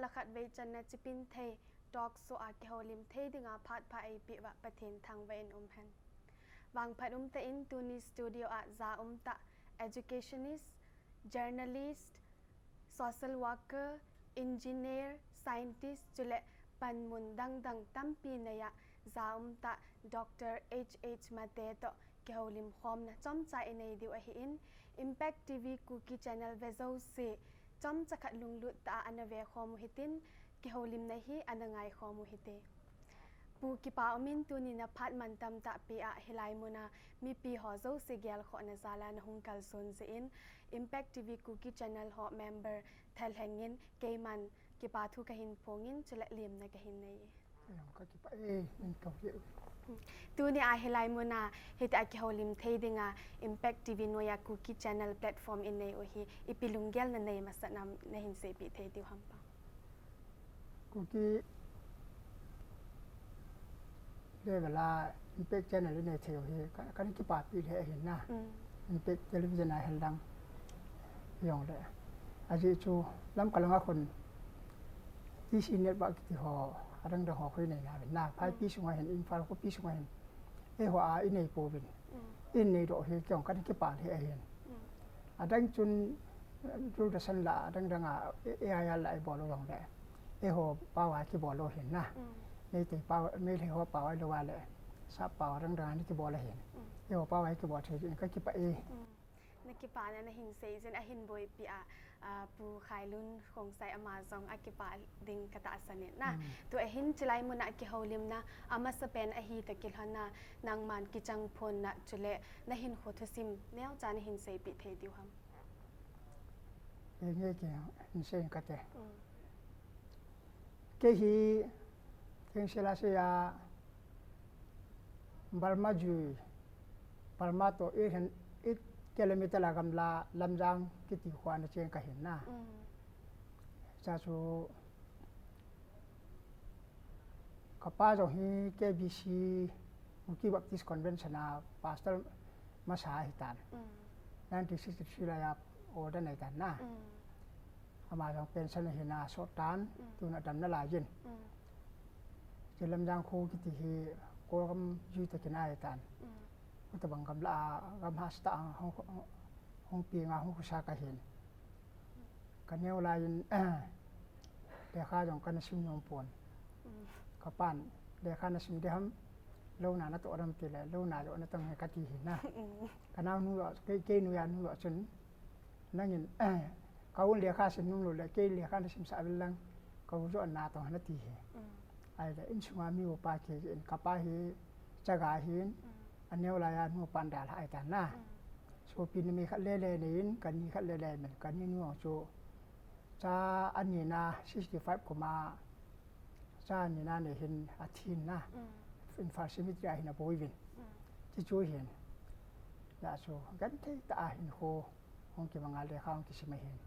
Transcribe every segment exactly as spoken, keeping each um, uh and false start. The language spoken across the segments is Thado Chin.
Lakhat vei channa chipin thei talk show a kihoulim thei dinga phat pha eipeh uva Pathen thangvah in umhen. Vangphat umtah in tuni studio a ja umtah educationist, journalist, social worker, engineer, scientist chule panmun dangdang tampi neiya ja umtah Doctor H H Mate toh kihoulim khomna chomcha inei diu ahin, Impact T V Kuki Channel ve jouse chomcha khat lunglut tah a ana ve khom u hitin, kihoulimna hi ana ngai khom u hite. Pu, kipa umin tuni na phat mantam tahpi a hilai muna mipi ho jouse gelkhohna jal a na hung kalson jeh in, Impact T V Kuki Channel ho member thalheng in keiman kipa thu kahin phongin chule lemna kahin nei e. Ka kipa e, min kau hi. Tuni a hilai muna hitia kihoulim thei dinga Impact T V noiya Kuki Channel platform inei u hi ipi lunggel nanei masat nam nahin seipeh thei diu ham pa? Kuki level a Impact Channel inei thei u hi ka, kana kipapi lheh ahin na. Mm. Impact Television a hen lang. Jong le. Ajeh chu Lamka langa khun T C Network kiti ho, adang dang ho khu inei nauvin na. Phaipi sunga hin, Imphal khopi sunga hin. Eiho a inei pouvin. Inei doh hi kei jong kana kipa lheh ahin. Adang chun, eh, Doordarshan la, adang dang a, eh, A I R la ibol u jong le. Eiho pao a kibol u hin na. Meitei pao, Meitei ho pao a ilou a le. Sap pao adang dang a ana kibol ahin. Eiho pao a kibol thei jeh in ka kipa e. Na kipana nahin sei jin ahin boipi a, a, Pu Khailun Khongsai ama jong akipa ding ka tahsan in na. Tua hin chilai muna kihoulimna amasapen ahi toh kilhonna nangman kichang phonna chule nahinkho thusim neocha nahin seipeh thei diu ham? Kei nge kihin sei kate. Kei hi, kei sela se a, Burma jui, Burma toh eight hundred, eight kilometer a gamla Lamjang kiti kho a ana cheng kahin na. Cha chu, kapa jong hi K B C, Kuki Baptist Convention a pastor masa ahitan. Nineteen sixty-three laiya ordain ahitan na. Ama jong pension ahin asot tan, tuna damna laiyin. Che Lamjang kho kiti hi Kol gam jui tah kina ahitan. Khutabang gamla a gam hasta a hung, hung, hung pi nga hung khusa kahin. Ka neo laiyin, lekha jong kana sim nom pon. Kapan, lekha nasim ding ham, lou na natoh ding ham tile, lou na jong natong e kati hi na. Ka naonu jong, kei, kei noiya nu jong chun, nangin, ka un lekha sim nom lou le, kei lekha nasim sah vel lang, ka u jong natong e nati hi. Ahile, insunga mi upa kei in, kapa hi, chaga hin, aneo laiya nupa dalha ahitan na. Sopi numei khat lele neiyin, ka ni khat lele min, ka ni nu jong chu, cha anina sixty-five kum a, cha anina nei hin athin na. Imphal cemetery a hin aboi uvin. Chuchu hin. Hijeh chun, genthei tah a hinkho hung kimanga lekha hung kisim ahin.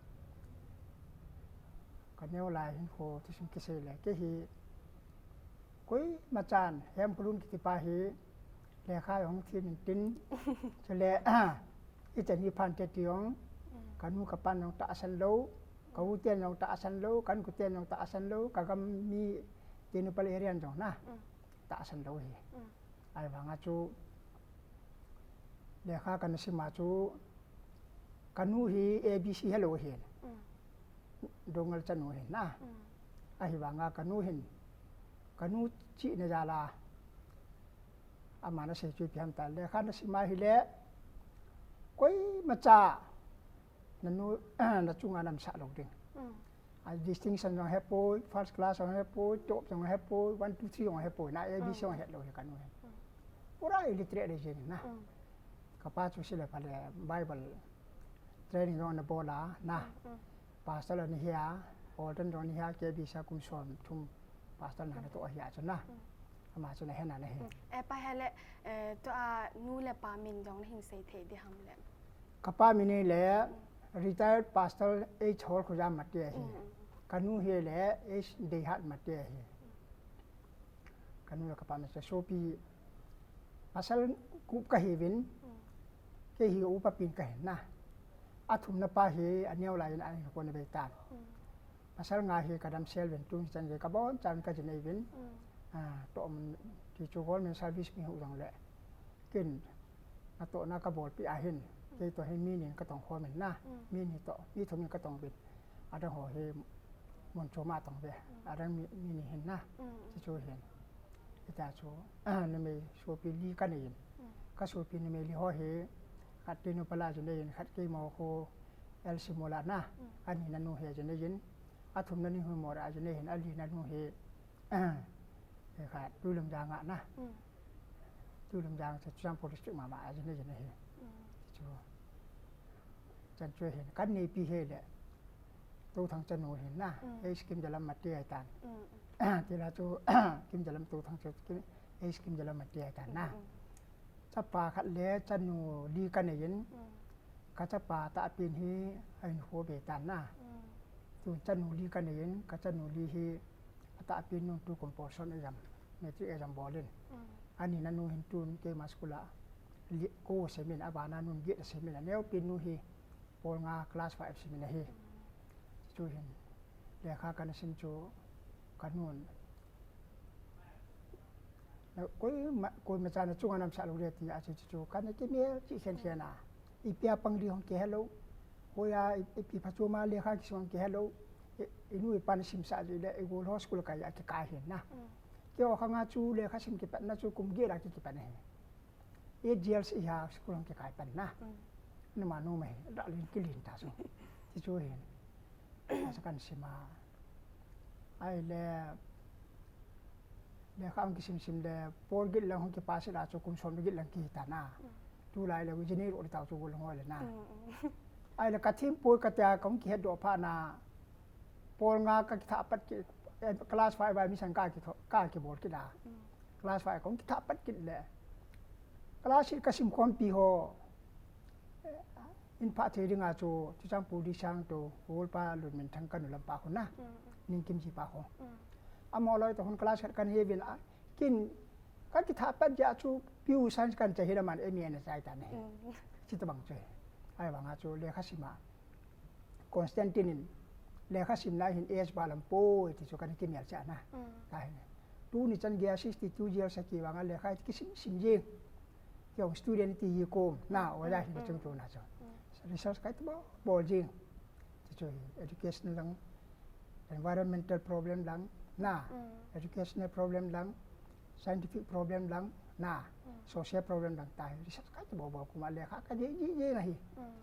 Ka neo lai hinkho thusim kisei le, kei hi koima chan, Hemkholun kiti pa hi, lekha jong thi intin, chule, ichan hi phan te ti jong, kanu kapan jong tahsan lou, ka u ten jong tahsan lou, ka inkoten jong tahsan lou, ka gam mi Tengnoupal area jong na, tahsan lou hi. Ahivanga chu, lekha kana sim a chu, kanu hi A B C helou ahin. Dongal chanu ahin na. Ahivanga kanu hin, kanu chihna jal a, aman asei chu ipi ham tile, lekha nasim a hile, koima cha, nanu, nachunga namsah lou ding. A distinction jong hepoi, first class jong hepoi, top jong hepoi, one, two, three jong hepoi, na A B C jong helou hi kanu hin. Pura illiterate le jeng na. Kapa chu sile phale Bible training jong ana bol a na. Pastor ana hi a, ordain jong ana hi a, K B C a kum som thum pastor na natoh ahi a chu na. Ama chu nahen a nahin. E pa hile, tua nu le pa min jong nahin sei thei ding ham le? Kapa min hile, retired pastor H Holkhoja Mate ahi. Kanu hile, H Deihat Mate ahi. Kanu le kapa min chu sopi pasal gup kahiuvin, kei hi upa pen kahin na. Athumna pa hi aneo laiyin ahin kona bei tan. Pasal nga hi kadam sel uvin, tuni chan gei kabon chan kaji nei uvin. Ah, toh mun ti chu government service mi hu jong le. Kin, natohna kabolpeh ahin. Kei toh hi mi ni in katong khom in na. Mi ni toh, mi thum in katong uvin. Adang ho hi mun chom a tong uve. Adang mi, mi ni hin na. Chuchu hin. Hita chu, numei sopi li kanei in. Kasopi numei li ho hi, khat Tenupal a ji nei in, khat keima khu L C Mol a na. Ani nanu hi ji nei in. Athum nanu hi Mol a ji nei in, ali nanu hi, eh, khat Tuilamjang a na. Tuilamjang chu Churachandpur district mama a ji nei in ahi. Chu. Chan chu hin, kaneipi hi le. Touthang chanu hin na. Ei Kimjalam Mate ahitan. Tila chu Kimjalam Touthang chu Kim, ei Kimjalam Mate ahitan na. Chapa khat le chanu li kanei in. Kachapa tahpen hi ahin kho be tan na. Tun chanu li kanei in, kachanu li hi atahpen nun tu compulsory exam, matric exam bol in. Ani nanu hin tun keima school a li ko sim in, abana nun get sim in, aneopen nu hi pol nga class five sim in ahi. Chu hin lekha kana sim chu kanun Na, koima, koima chan a chunga namsah lou le ti a chu, chu, chu, kana kimel cheh khen khen a. Ipi a pang ding hung kihe lou. Hoiya, i, ipi phachom a lekha kisim hung kihe lou. I, inu ipan simsah ji le, igol ho school kai a kikai hin na. Keiho khang a chu lekha sim kipat na chu kum get a ki, kipat na hi. Eight years iha school hung kikai pan na. Numa numa hi, dalin kilin ta chu. Ti chu hin. Asa kan sim a. Ahile, lekha hung kisim sim le, pol get lang hung kipass a chu kum som le get lang kihi ta na. Tulai le, ji nei lou le tao chu gol ngol le na. Ahile, kathim poi katia kahung kihetdoh phat na. Pol nga kakithah pat kit, eh, class five a admission ka kitho, kakibol kit a. Class five kahung kithah pat kit le. Class six kasim khompi ho. In phat thei ding a chu, Churachandpur district a chu, Golpa Lunminthang kanu lampa khu na. Ningkim jipa khu. Amaho loi toh hung class khat kahi uvin a, kin kakithah pat jeh a chu, P U Science kahin chai hi le aman M A ana chai tan ahi. Chuti bang chu. Ahivang a chu, lekha sim a. Constantine in, lekha simna hin age balam poi ti chu kana kimel cheh na. Kahin. Tuni chan gei a sixty-two years a kivang a lekha kisim sim jing. Keiho student ti hi kom na, oja hin chung chung na chu. Research kahin bol, bol jing. Ti chu hi educational lang, environmental problem lang, na, educational problem lang, scientific problem lang, na, social problem lang tahi. Research kahin bol bol kum a lekha kaji, ji, ji na hi.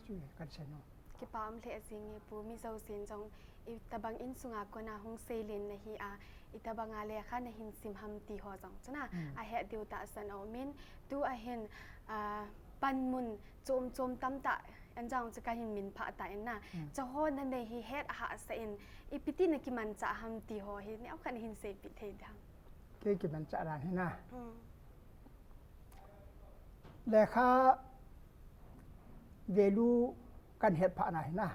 Chu hi kahin sei nom. Kipa um lheh jing e Pu, mi jousen jong itobang insunga kona hung seilen nahi a, itobanga lekha nahin sim ham ti ho jong chu na, ahet diu tahsan aum in, tua hin, ah, panmun chom chom tamtah, anjong chu kahin min phah tan na. Chuho nanei hi het ahahsa in, ipi ti nakimanchah ham ti ho hi, neokhat nahin seipeh thei ding ham. Kei kimanchah dan hi na. Lekha value kahin het phat na hi na.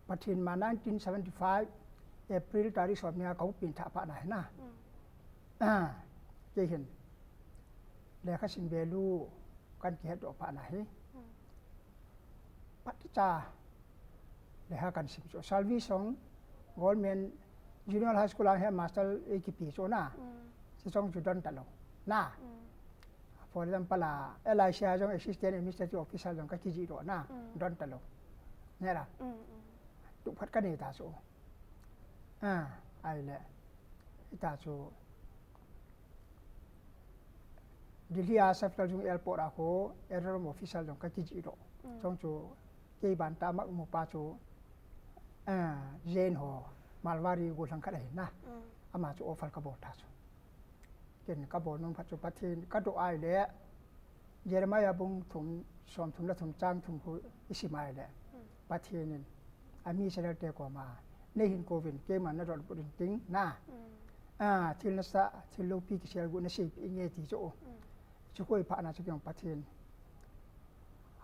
Pathen ma nineteen seventy-five April tarik som ni a kahung pengthah phat na hi na. Ah, kei hin lekha sim value kahin kihetdoh phat na hi. Phat cha lekha kahin sim chu. Salvation Government Junior High School a headmaster eikipe chu na. Chu jong chu don talou. Na. For example a, L I C a jong Assistant Administrative Officer jong kakijih doh na. Don talou. Nera. Tu phat kanei ta chu. Ah, ahile. Hita chu. Delhi a Safdarjung Airport a khu, Air Rome Officer jong kakijih doh. Chong chu, kei bantah a mamu pa chu, ah, Jain ho, Marwari gollhang khat ahi na. Ama chu offer kabol ta chu. Ken kabol nom khat chu Pathen kadoh ahile, Jeremiah bung thum, som thum le thum chang thum khu isim ahile, Pathen in, ami Israel te koma, neihin kouvin, keiman nadonbut inting, na. Ah, thil nasah, thil loupi kisel gu naseipeh inge ti chu. Chu khu iphat na chu kei Pathen.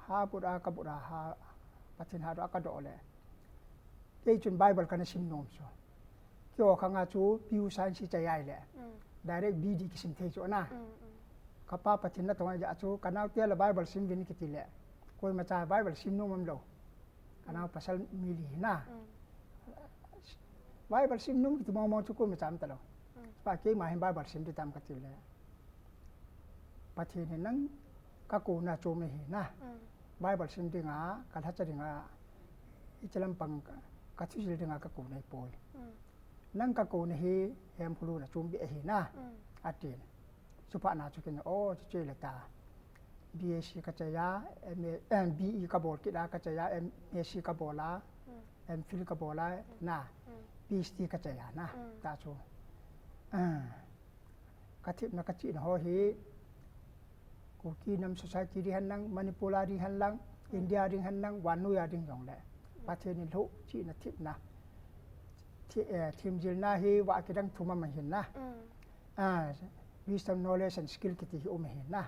Ha but a kabut a ha, Pathen hadoh a kadoh le. Kei chun Bible kana sim nom chu. Keiho khang a chu P U Science chai ahile. Direct B D kisim thei chu na. Kapa Pathen natong a chu kanao te le Bible sim uvin kiti le. Koima cha Bible sim nom umlou. Kanao pasal mi li na. Bible sim nom kiti mong mong chu kum cham talou. Pa keima hin Bible sim ding tam kati le, Pathen in nang kakouna chu me hi na. Bible sim dinga, kalhacha dinga, hiche lampang ka, kathujil dinga kakouna ahipoi. Nang kakouna hi hemkhulu na chom beh ahi na, atin. Chuphat na chu ken, o, chuche le ta. B A C kachai a, M A, eh, B E kabol kit a, kachai a, M A C kabol a, M Phil kabol a, na, P H D kachai a, na, ta chu. Ah, kathepna kachihna ho hi, Kuki nam society ding hen lang, Manipur a ding hen lang, India ding hen lang, vannoi a ding jong le. Pathen in lhoh chihna thepna. Thi-, eh, themjilna hi vah kidang thum ahin na. Ah, wisdom, knowledge and skill kiti hi um ahin na.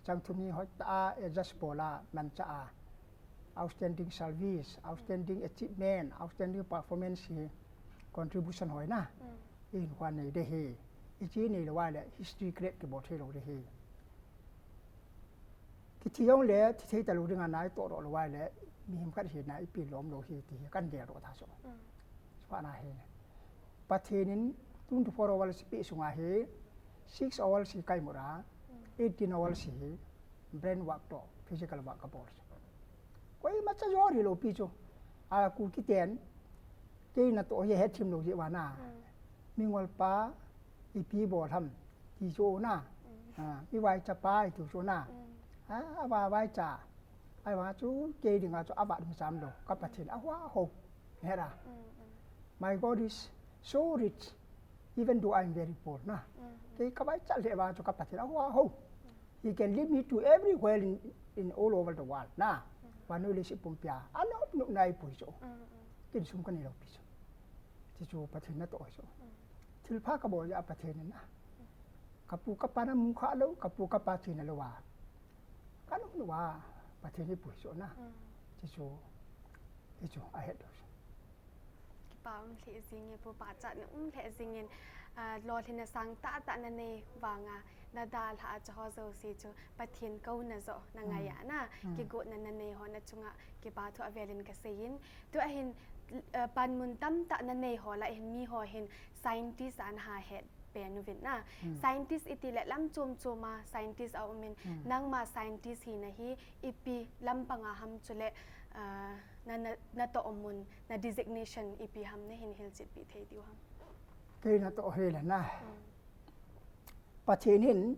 Chang thum hi hoitah a, eh, adjust bol a, manchah a. Outstanding service, outstanding achievement, outstanding performance hi contribution hoi na. Ihin khuan nei ding ahi. Ichi neilou a le history create kibol thei lou ding ahi. Kithi jong le, thi thei talou dinga na itoh doh lou a le, mihem khat hina ipi lom lou hi ti hi kan gel doh ta chu. Chuphat na hi. Pathen in twenty-four hours ipi sunga hi, six hours hi kaimut a, eighteen hours hi brain work toh physical work kabol. Koima cha jor hilou pi chu. A Kuki ten, kei natoh hi hethim lou jeh uva na. Mingol pa, ipi bol ham, ti chu na. A, mi vaicha pa, i ti chu na. A, ava vaicha. Ahivang chu kei dinga chu avat um cham lou. Ka Pathen ahuah ho. Hera. My God is so rich, even though I am very poor, na. Kei kavaicha le vang chu ka Pathen ahuah ho. He can lead me to everywhere in, in all over the world, na. Vannoi leiset pumpia. Anop nop na eipui chu. Ken sum kanei lou pi chu. Ti chu Pathen natoh chu. Thilpha kabol jeh a Pathen in na. Kapu kapa namu kha lou, kapu kapa chena lou a. Kanop nop a Pathen eipui chu na. Ti chu, ti chu ahet lou chu. Kipa um lheh jing e, Pu, pachatna um lheh jing in, ah, lolhinna sang tah tah nanei vanga, nadalhah a chu ho jouse chu Pathen kouna joh nangai a na, kigotna nanei ho na chunga kipa thu avel in kasei in. Tua hin, ah, panmun tamtah nanei ho lah hin mi ho hin scientist a naha het pen uvin na. Scientist iti le lam chom chom a scientist aum in, nangma scientist hina hi ipi lampang a ham chule, ah, na, na, natoh mun, na designation ipi ham nahin hilchetpi thei diu ham? Kei natoh hi le na. Pathen in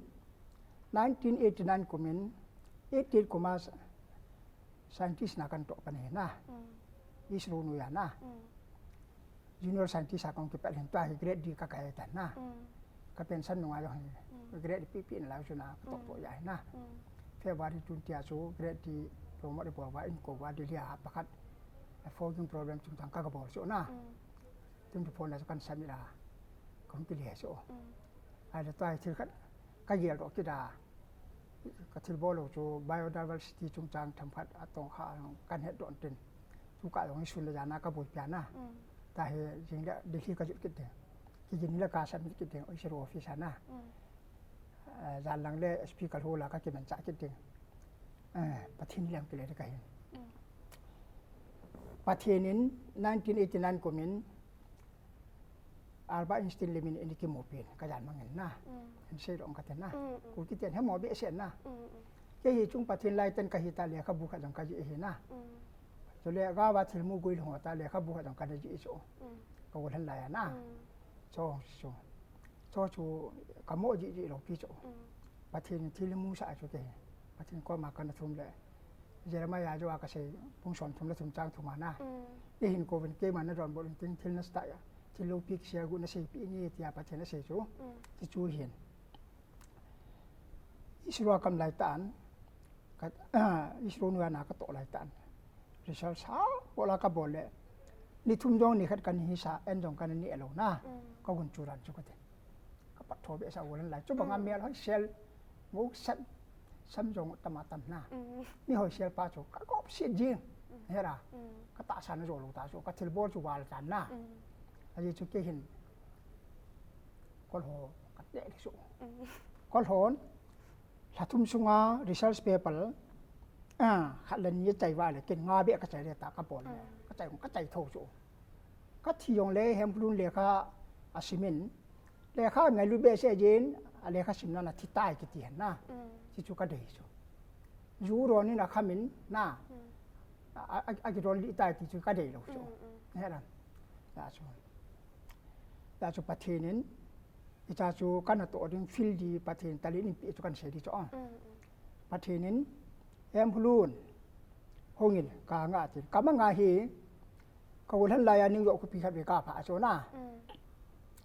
nineteen eighty-nine kum in, eighty-eight kum a scientist na kan toh pan ahi na. ISRO noiya na. Junior scientist a kahung kipel hin tua hi grade D kakai tan na. Ka pension nunga jong hi grade D pipi na lai chu na katoh toh jeh ahi na. February twenty a chu grade D promote bol uva in kou va Delhi a pakhat forging problem chungchang ka, kabol chu na. Twenty-four na chu kan submit a, kahung kile chu. Ahile tua hi thil khat kagel doh kit a. Kathilbol lou chu biodiversity chungchang themkhat atong kha kan het doh tin. Tukah jong isun le jan a kaboipi a na. Tahi jing le Delhi kajot kit ding. Kijin le ka submit kit ding, ISRO office a na. Eh, jan lang le S P kalhol a kakimanchah kit ding. Eh, Pathen lem kile ding kahin. Pathen in nineteen eighty-nine kum in Albert Einstein le min in kimu pin, kajan mang in na. Hin sei dong kate na. Kuki ten hemo behseh na. Kei hi chung Pathen lai ten kahi ta lekhabu khat jong kajih ahi na. Chule gava thilmu guilhung ta lekhabu khat jong kana jih chu. Ka golhan lai a na. Cho chu. Cho chu kamo jih jih lou pi chu. Pathen thilmu sa chu kei. Pathen koma kana thum le. Jeremiah joh a kasei, bung som thum le thum chang thum a na. Eihin kouvin keima nadonbut intin thil nasa tah a, thil loupi kisei a gu naseipeh inge tia Pathen asei chu. Ti chu hin. ISRO a kam lai tah in, ka, ISRO noiya na katoh lai tah in. Research sabol a kabol le. Ni thum jong ni khat kana hisa, an jong kana neh lou na. Kagun chu ran chu kati. Kapat tho behseh a golhan lai. Chubanga mel hoisel, ngou sat, sam jong tama tam na. Mi hoisel pa chu kakop sit jing. Hera, katahsan a jou lou ta chu, kathilbol chu val tan na. Ajeh chu kei hin, kolho, kateh le chu. Kolhon, lha thum sunga research paper, ah, khat le ni achai uva le, ken nga beh kachai le ta kabol le. Kachai, kachai tho chu. Ka thi jongle Hemphalun lekha a simin, lekha ngailut behseh jin, a lekha simna na thi tai kiti hen na. Ti chu ka dei chu. Ju ron in a khamin na. A, a, a kiron li tai ti chu ka dei lo chu. He ram. Ya chu. Ya chu Pathen in, i cha chu ka na to ding fil di Pathen talin in pi chu kan se di chu. Pathen in, Hemphalun, hongin, ka nga tin. Ka manga hi, ka golhan laiya New York khopi khat ve ka pha chu na.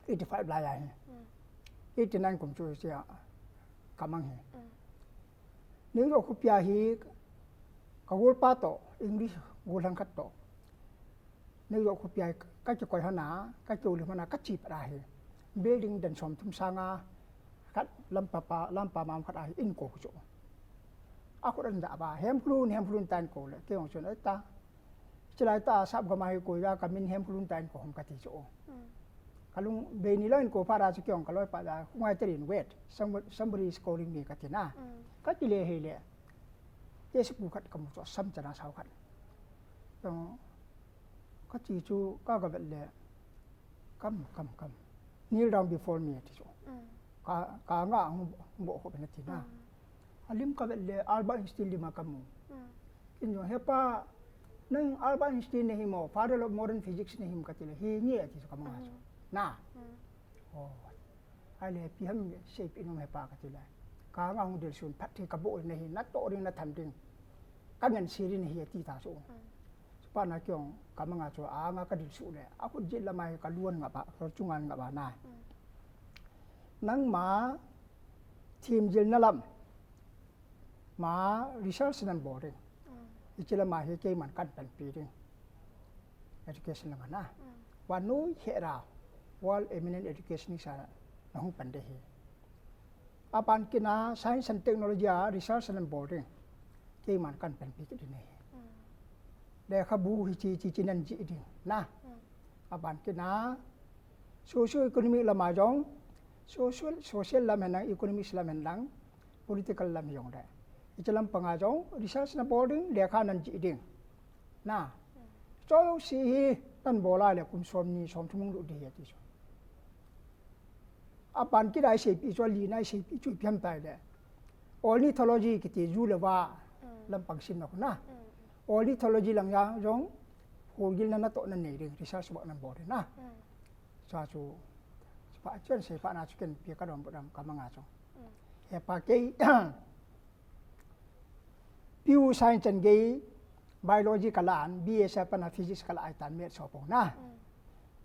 Eighty five laiya hi. Eighty nine kum chu sia ka mang hi. New York khopia hi, ka golpa to, English golhan khat to. New York khopia hi, ka kikoi hana, ka kiu li hana, ka chi pat a hi. Building dan som thum sanga, khat lampa pa, lampa mam khat a hi, in ko chu. A khut an da ba, Hemphalun, Hemphalun tan ko le, kei jong chun, ai ta. Chilai ta, sap gama hi ko ya, ka min Hemphalun tan ko hom ka ti chu. Ka lung, be ni lo in ko pha ra chu kei jong ka loi pa da, khu ngai te rin wait, somebody, somebody is calling me ka ti na. Ka ti le he le. Ke si pu khat ka mu chu, sam chana sau khat. Jong, ka chi chu, ka ga vet le. Come, come, come. Kneel down before me, ti chu. Ka, ka nga hung, hung bo khop na ti na. A lim ka vet le Albert Einstein lim a ka mu. Kin jong, "He pa, nang Albert Einstein na hi mo, father of modern physics na hi mo," ka ti le, "Hi nge," ti chu ka mang a chu. Na. Oh. Ai le, "Ipi ham seipi nom he pa," ka ti le. Ka nga hung del sun phat thei ka bo na hi, na to ding na tham ding. Ka ngen siri na hi a ti ta chu. Chu pa na kei jong ka manga chu a nga ka dil su le. A khut jit lama hi ka luan nga ba, ka chunga nga ba na. Nangma thim jil na lam. Ma research nan bol ding. Hiche lama hi keiman kan panpi ding. Education lama na. Vannoi hera, world eminent education sa na hung pan de hi. Aban kit na science and technology a research nan bol ding. Keiman kan panpi kit ding hi. Lekhabu hiche, hiche, hiche nan jih ding. Na. Aban kit na socio economic lama jong, social, social lam hen lang, economics lam hen lang, political lam jong le. Hiche lampanga jong, research na bol ding, lekha nan jih ding. Na. Choi si hi, nan bol a le kum som ni, som thum hung lut ding hi ati chu. Aban kit a i seipi chu, a li na i seipi chu, ipi ham tai le. Ornithology kiti ju le va, lampang sim na khu na. Ornithology lang a jong, holgilna na to nan nei ding, research work nan bol ding na. Chu chu, chu pa, chuan sei pa na chu ken pi ka dom dam ka manga chu. He pa kei, P U science chan gei, biology ka la an, B S A pana physics ka la ai tan maths ho pong na.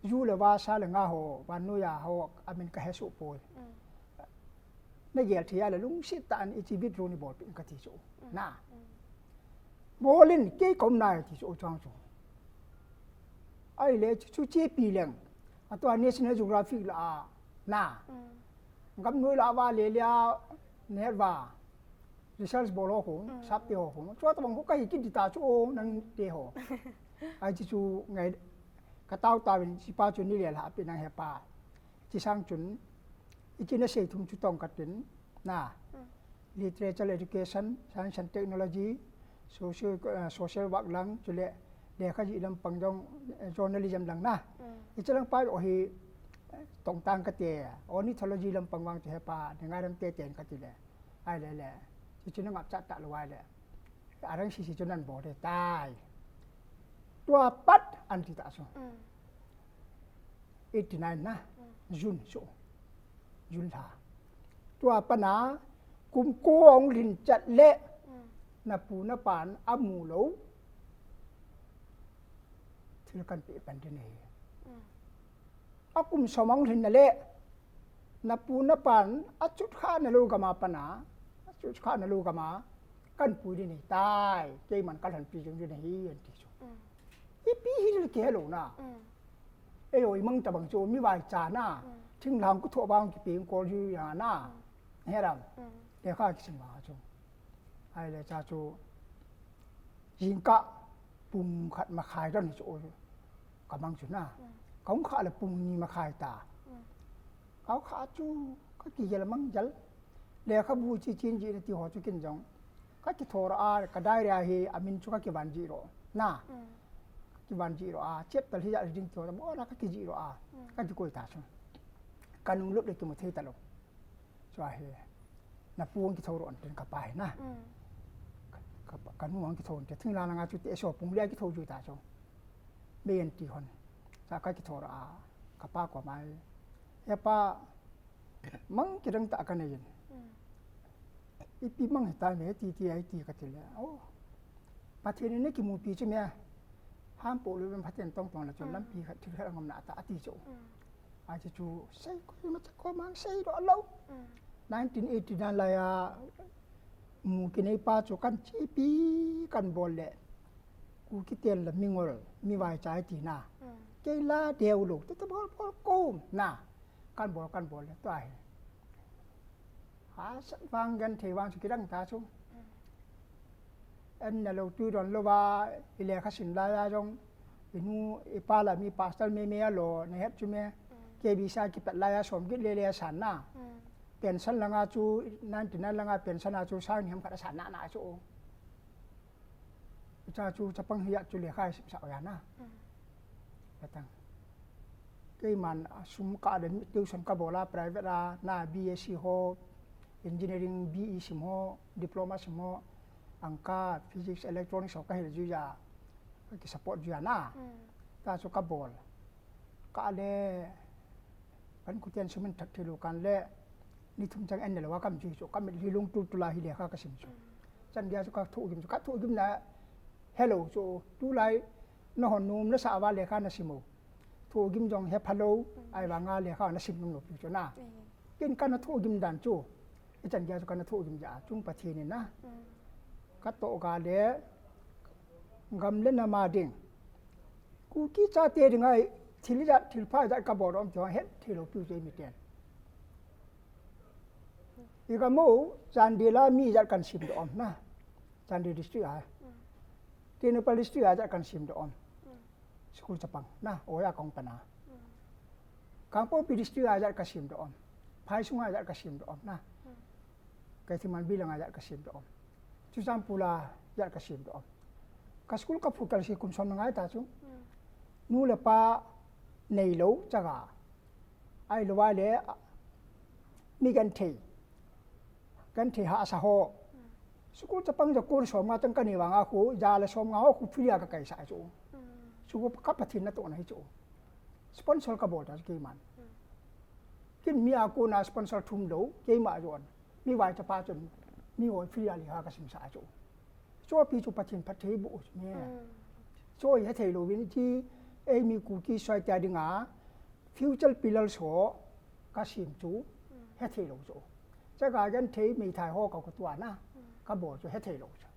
Ju le va sa le nga ho, vannoi a ho, a min ka he su poi. Na gel thei a le lungset tah in i chi bit ro ni bol pi in ka ti chu. Na. Bol in kei kom nai ti chu chang chu. Ai le chu, chu che pi leng. A tua National Geographic la a. Na. Gam noi la va le le a ne va. Research bol ho khu, sap te ho khu. Chu ta bang khu ka hi kit di ta chu o nang te ho. Ai chi chu ngai ka tau tau in chi pa chu ni le la pi nang he pa. Chi sang chun, i chi na sei thum chu tong ka tin, na. Literature, education, science and technology, social, eh, social work lang, chule, lekha jih lampang jong, eh, journalism lang na. I chi lang pa yo hi, eh, tong tang ka te, ornithology lampang vang chu he pa, ni ngai ram te ten ka ti le. Ai le le, chi chu na ngap chat ta lo ai le. Arang sisi chu nan bol de tai. Tua pat an ti ta chu. Eighty nine na, June chu. June lha. Tua pana, kum ko ong lhin chat le, na pu na pan a mu lo. Thil kan pe pan de nei. A kum som ong lhin na le, na pu na pan a chut kha na lo gama pana, a chut kha na lo gama, kan pui di nei tai, keiman ka lhan pi jong di nei hi, an ti chu. Ipi hi le ke lo na. Ei oi mang ta bang chu, mi vai cha na, thing lang ku tho bang ki ping kol ju ya na. He ram. Lekha kisim ba chu. Ai le cha chu. Jingkah pung khat makhai dan hi chu oi. Ka mang chu na. Ka hung kha le pung ni makhai ta. Ka hung kha chu ka kigel mang jal. Lekhabu chi chin ji na ti ho chu kin jong. Ka kithor a ka diary a hi a min chu ka kivan ji ro. Na. kivan jih ro a, chep tal hi ja ding to, mo na ka kijih ro a, ka kikoi ta chu. Ka nung lut le kimu thei ta lo. Chu ahi, na pu ang kitho ro an tin ka pa hi na. Ka, ka, ka nu ang kitho an te thing la na nga chu te so pung le kitho ju ta chu. Me an ti hon. Sa ka kitho ro a, ka pa ko mai. Ya pa, mang kidang ta ka nei in. Ipi mang hita me ti ti ai ti ka ti le. Oh. Pathen in kimupi chu me. Ham po lu ben Pathen tong tong la chu lampi khat thil khat ngam na ta ati chu. Ai chu chu sei ko ma cha ko mang sei ro lo. Nineteen eighty nine la ya mu kinei pa chu kan chepi kan bol le. Ku kiten la mingol mi vai chai ti na. Kei la deu lo te te bol bol ko na. Kan bol kan bol le to ahi. Ha, sa vang genthei vang chu kidang ta chu. En na lo tu don lo va, i lekha sim lai a jong, i nu, i pa la mi pastor me me a lo, na het chu me, K B C a kipat lai a som git le le a san na. Pension langa chu, ninety nine langa pension a chu, sang ni ham khat a san na na chu. Cha chu chapang hi a chu lekha sim sa ya na. Patang. Keiman a sum ka le tuition ka bol a private a na B S C ho, engineering B E sim ho, diploma sim ho, angka, physics, electronics ho ka hil ju ya, ki support ju ya na. Ta chu ka bol. Ka le, kan kuten sumin thak thei lo kan le, ni thum chang en le lo a kam ju chu, ka mit li lung tul tul a hi lekha ka sim chu. Chan dia chu ka thu gim chu, ka thu gim na, hello chu, tulai, na hon num na sa va lekha na sim o. Thu gim jong he pha lo, ai vang a lekha na sim nung lo pi chu na. Kin ka na thu gim dan chu, i chan dia chu ka na thu gim ja, chung Pathen in na. Ka to ga le, gam le na ma ding. Kuki chate dinga thil jat, thil pha jat ka bol om chu het thei lo pi chu mi ten. I ka mo, Chandel a mi jat kan sim do om na. Chandel district a. Tengnoupal district a jat kan sim do om. School chapang na, oya kong pana. Kangpokpi district a jat ka sim do om. Phaisunga jat ka sim do om na. Keithelmanbi langa jat ka sim do om. Churachandpur a jat ka sim do om. Ka school ka phu kal si kum som na ngai ta chu. Nu le pa nei lo chaga. Ai lo vai le, mi genthei. Genthei hahsa ho. School chapang ja kum som nga tang ka nei vang a khu, ja le som nga ho khu free a ka kai sa chu. Chu ka Pathen natohna hi chu. Sponsor ka bol ta chu keiman. Kin mi a kona sponsor thum lo, keima jon. Mi vai chapa chun, mi hoi free a lekha ka sim sa chu. Chu pi chu Pathen phatthei boh chu me. Chu he thei lo vin ti, ei mi Kuki soi ta dinga, future pillar so ka sim chu, he thei lo chu. Chaga genthei meithai ho ka ko tua na, ka bol chu he thei lo chu.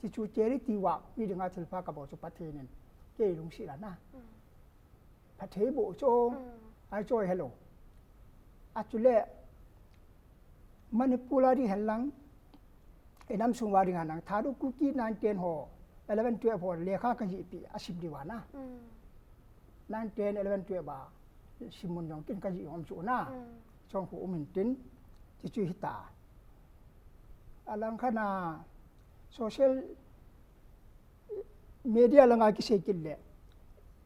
Ti chu charity work, mi dinga thil pha ka bol chu Pathen in, kei lungset a na. Phatthei boh chu, ai chu hello. A chu le, Manipur a ding hen lang, i nam sung va ding hen lang, Thadou Kuki nine ten ho, eleven twelve ho, lekha ka jih pi, a sim di va na. Nine ten, eleven twelve a, sim mun jong kin ka jih om chu na. Chong khu um in tin, ti chu hi ta. A lang kha na, social media langa kisei kit le.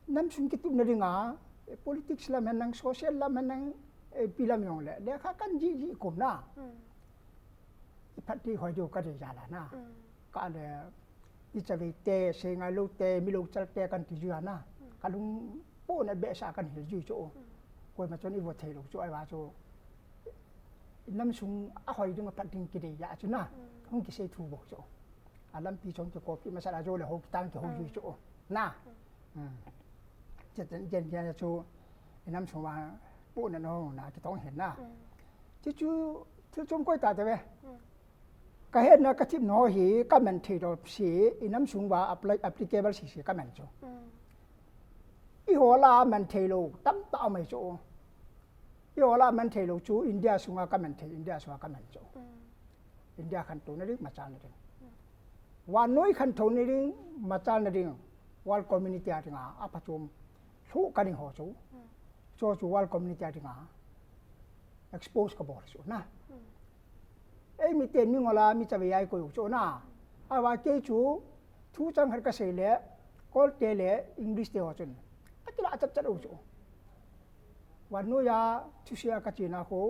Nam sung kitupna dinga, eh, politics lam hen lang, social lam hen lang, eh, pi lam jong le. Lekha kan jih jih kum na. I phat ti hoi diu ka dei ja la na. Ka le, i chavei te, sei ngai lo te, mi lo chal te kan ti ju ya na. Ka lung po na be sa kan hil ju chu. Koima chun i vo thei lo chu ai va chu. Nam sung a hoi ding a phat ding kidei ya chu na. Hung kisei thu bo chu. A lampi chong chu copy masa la jo le ho kitang chu ho ju chu. Na. Chen chen chen chu i nam sung va pu na no na kitong hen na. Chu chu thil chom koi ta te ve. Ka hetna ka themna hi ka man thei lo si, i nam sung va apply, applicable si si ka man chu. I ho la man thei lo, tam ta mai chu. I ho la man thei lo chu, India sunga ka man thei, India sunga ka man chu. India khantouna ding, machalna ding. Vannoi khantouna ding, machalna ding. World community a dinga, a phachom. Thu ka ding ho chu. Chu chu world community a dinga. Expose ka bol chu na. Ei mi ten mi ngol a mi chavei ai koi u chu na. A va kei chu thu chang khat ka sei le. Paul te le English te ho chun. Ka kila chat chat u chu. Vannoi a thusia ka chena khu,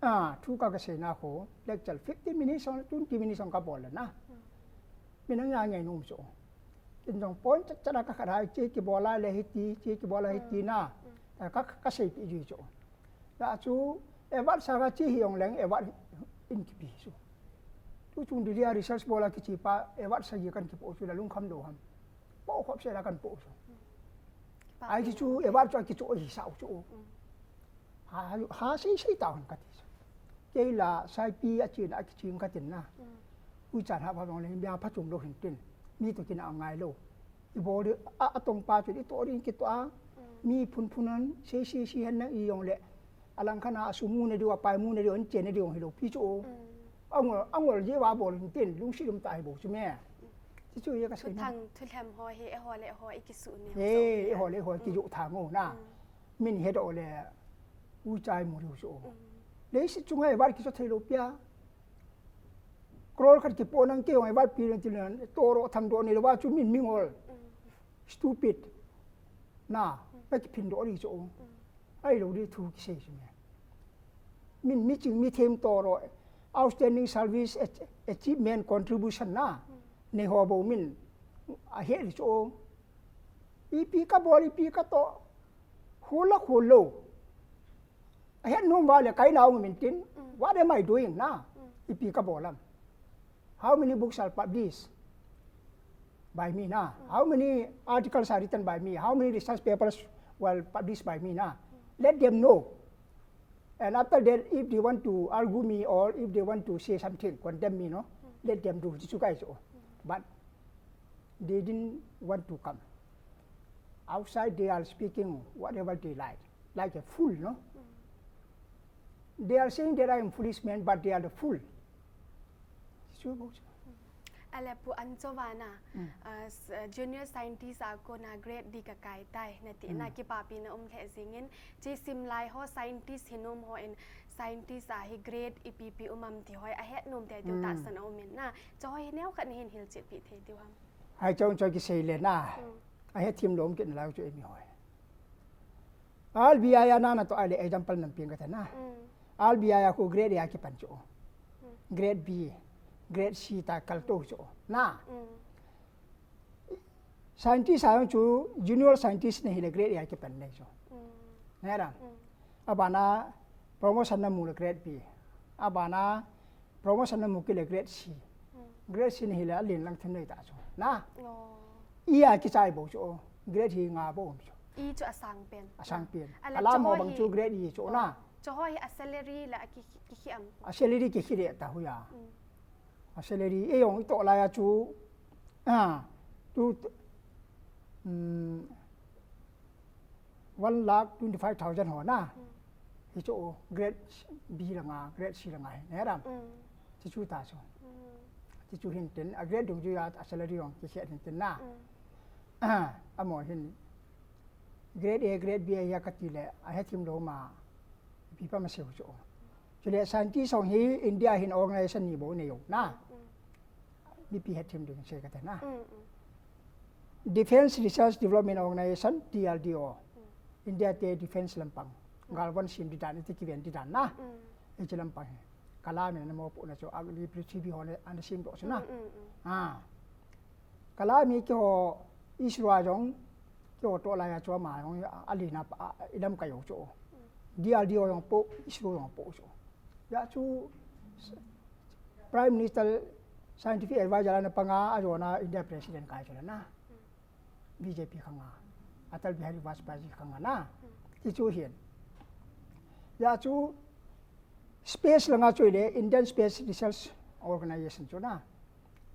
a, thu ka ka seina khu, lecture fifteen minutes, twenty minutes ka bol na. Min ang ngai ngai num chu. Kin jong point chat chat a ka khat hai, che ki bola le hiti, che ki bola hiti na. Ka, ka, ka sei pi ji chu. Na chu, award sa ka chi hi ong leng, award in ki pi chu. Tu chung Delhi a research bola ki chi pa, award sa ji kan ki po chu la lung kham do ham. Po khop se la kan po chu. Ai chi chu, award chu a ki chu hi sa chu. Ha, ha, sei, sei ta hon ka ti. Kei la, saipi a chin a ki chin ka tin na. U chan ha ba bang le, bia pha chum lo hin tin. Mi to kin a ngai lo. I bol di, a, a tong pa chu, i to rin ki to a. Mi phun phun an, sei, sei, sei han na i yong le. A lang khan a su mu na di wa, pai mu na di wa, an chen na di wa, hi lo pi chu. Angol, angol je wa bol hin tin, lung si lum ta hi bo chu me. Chi chu ye ka sei na. Thang thu lhem ho hi, e ho le ho, i ki su ni. He, e ho le ho, ki ju tha ngo na. Min he do le u chai mu riu chu. Leiset chunga award ki cho thei lo pia. Crore khat ki po nang kei ong award pi nang ti nan to ro tham do ni lo wa chu min mingol. Stupid. Na, ka ki phin do ri chu. Ai lo di thu ki sei chu me. Min mi ching mi them to ro. Outstanding service ach-, achievement contribution na. Nei ho bo min a he ri chu. Ipi ka bol, ipi ka to. Hula hulo. A het nom va le kai nau min tin. What am I doing na? Ipi ka bol am. How many books are published by me na? How many articles are written by me? How many research papers were published by me na? Let them know. And after that, if they want to argue me or if they want to say something, condemn me, no? Let them do. Chi chu kai chu. But they didn't want to come. Outside, they are speaking whatever they like, like a fool, no? They are saying that I am foolish man, but they are the fool. Chu bo chu. Ale pu an cho va na, ah, s-, ah, junior scientist a kona grade D ka kai tai, na ti na kipapi na um lheh jingin, chi sim lai ho scientist hi nom ho in, scientist a hi grade ipi pi um am ti hoi, a het nom te diu tahsan a um in na, cho hoi hi neo khat na hin hil chet pi thei diu ham. Hai chong cho ki sei le na, a het thim lom kit na lau chu emi hoi. R B I a na na to ai le example nam ping ka ta na. R B I a khu grade A a kipan chu. Grade B, grade C ta kal to chu. Na. Scientist a chu junior scientist na hi le grade A a kipan nei chu. Ngai ra. Abana promotion na mu le grade B. Abana promotion na mu kit le grade C. Grade C na hi le a lin lang thim nei ta chu. Na. E a kichai bo chu. Grade hi nga bo chu. E chu a sang pen. A sang pen. A la mo bang chu grade E chu na. Cho ho hi a salary la a ki, ki, ki am. A salary ki ki le ta hu ya. A salary e yong i to la ya chu. A. Tu, um, one lakh twenty-five thousand ho na. Hi chu grade B la nga, grade C la nga hi, ne ram. Chi chu ta chu. Chi chu hin tin, a grade dung chu ya, a salary yong, chi hin tin na. A, amo hin. Grade A, grade B a ya ka ti le, a he thim lo ma, pi pa ma seu chu. Chule scientist hong hi India hin organization ni bo nei u na. Mipi het thim ding sei ka ta na. Defense Research Development Organization, D R D O. India te defense lampang. Galvan sim di dan, iti kiven di dan na. Ichi lampang hi. Kalam in na mo pu na chu agni prithibi ho ne ana sim do chu na. Ah. Kalam hi ki ho Israel jong Kio to lai a chu ama jong a, a lina pa, a, i lamkai u chu. D R D O jong po, ISRO jong po chu. Ya chu Prime Minister Scientific Advisor ana panga a jona India President kai chu na. B J P khanga. Atal Bihari Vajpayee khanga na. Ti chu hin. Ya chu space langa chu le Indian Space Research Organization chu na.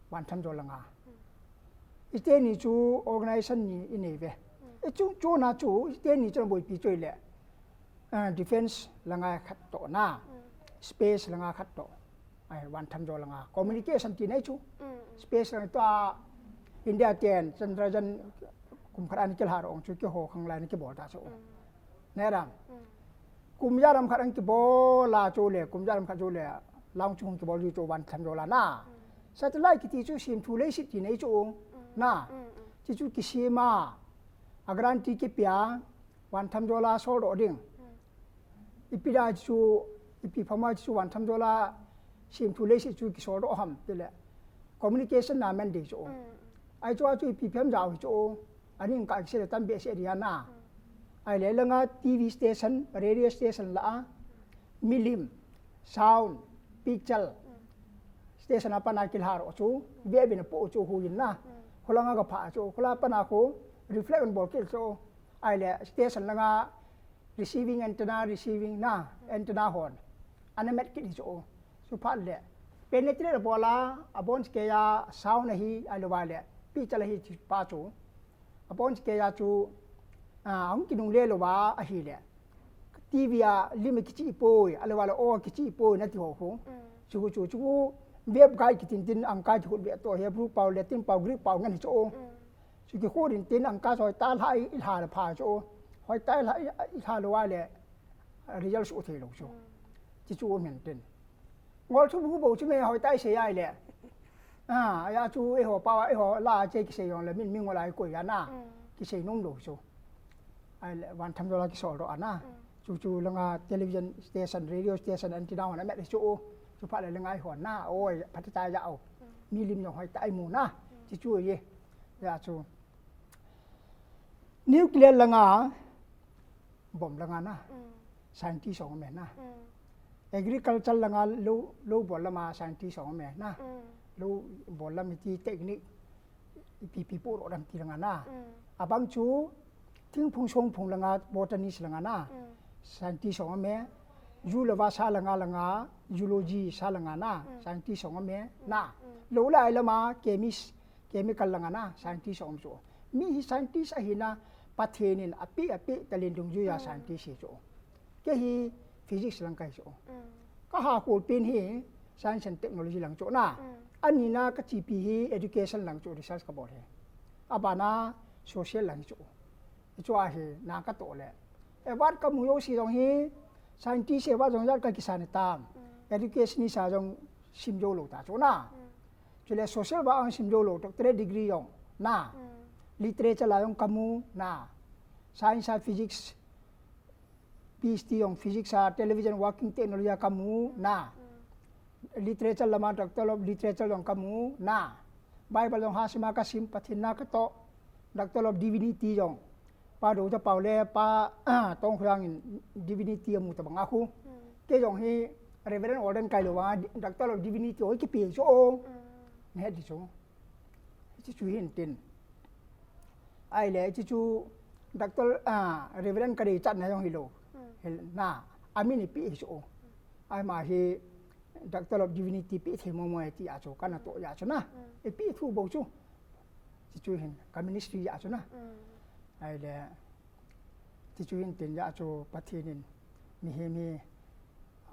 Van tham jo langa. Iteni chu organization ni i nei ve. I chu, chu na chu, iteni chu boipi chu le. Ah, defense langa khat to na. Space langa khat to. Ai, van tham jo langa. Communication ti nei chu. Space langa to a India ten, Chandrayaan kum khat an kilhar ong chu ki ho khang lai ni ki bol ta chu. Neram. Kum ja lam khat ang kibol a chu le, kum ja lam khat chu le, lang chung kibol ju chu van tham jo la na. Satellite kiti chu sim thu leiset ti nei chu na. Chuchu kisem a, a guarantee kipia, vantham jola soldoh ding. Ipi da chu, ipi phama chu vantham jola semthu leiset chu kisoldoh ham tile. Communication na man ding chu. Ahi chu a chu ipi phem jao chu. Aning ka kisei le tam behseh dia na. Ahile langa T V station, radio station la a, milim, sound, picture, station a pana kilhar chu, ve ve na po chu hu yin na. Khulanga ka pha chu, khula pana khu reflect an bol kit chu. Ahile station langa receiving antenna, receiving na, antenna hon. Ana met kit chu. Chu phat le. Penetrate bola, abon ke ya sound ahi, aluva le. Picture ahi chu pa chu. Abon ke ya chu, ah, hung kinungle lou va ahile. T V a lim kichi poi, aluva le o kichi poi nati ho khu. Chu chu chu web guide kitin tin ang ka chu ve to Hebrew pao, Latin pao, Greek pao ngan chu. Chu kikhu din tin ang ka hoitah lha i lha le pha chu. Hoitah lha i lha lou va le result su thei lou chu. Chu chu men tin. Ngol chu bu bo chu me hoitah i sei ai le. A, aya chu eiho pa, eiho la che kisei jong le min mi ngol ai koi ana. Kisei nom lou chu. Ahile vantham jola kisoldoh ana. Chu chu langa television station, radio station antenna hon a met chu. Chu phat le langa i hon na. Oi, phat ta ja o. Milim jong hoitah i mu na. Chu chu ye. Ya chu. Nuclear langa, bomb langa na. Scientist jong me na. Agriculture langa lou, lou bol lama scientist jong me na. Lou bol lam iti technique, ipi pi po ro dam ti langa na. Abang chu, thingphung songphung langa, botanist langa na. Scientist jong me. Ju le va sa langa langa, zoology sa langa na. Scientist jong me na. Lou lai lama, chemist, chemical langa na, scientist jong chu. Mi hi scientist ahi na, Pathen in api, api, talent dungjuia scientist hi chu. Kei hi physics lang kahi chu. Ka ha khol pen hi science and technology lang chu na. Ani na ka chi pi hi education lang chu research ka bol hi. Abana social lang chu. Chu ahi na ka to le. E wat ka mu yo si jong hi scientist e wat jong jat ka kisa ni tam. Education ni sa jong sim jo lou ta chu na. Chule social ba ang sim jo lou, doctorate degree jong na. Literature la jong ka mu na. Science a physics, P H D jong physics a television working technology a ka mu na. Literature lama Doctor of Literature jong ka mu na. Bible jong ha sima ka sim Pathen na ka to. Doctor of Divinity jong. Pa do ta pau le pa tong khuyang in Divinity a mu ta bang a khu. Kei jong hi Reverend Orden kai lou va Doctor of Divinity oi ki pi chu. Ne di chu. Chi chu hin tin. Ahile chi chu Doctor, ah, Reverend ka dei chat na jong hi lou. Hil na, amin ipi hi chu. Ai ma hi Doctor of Divinity pi thei mo mo ti a chu ka na to ya chu na. Ipi thu bo chu. Chi chu hin ka ministry ya chu na. Ahile chi chu hin tin ya chu Pathen in mi hi mi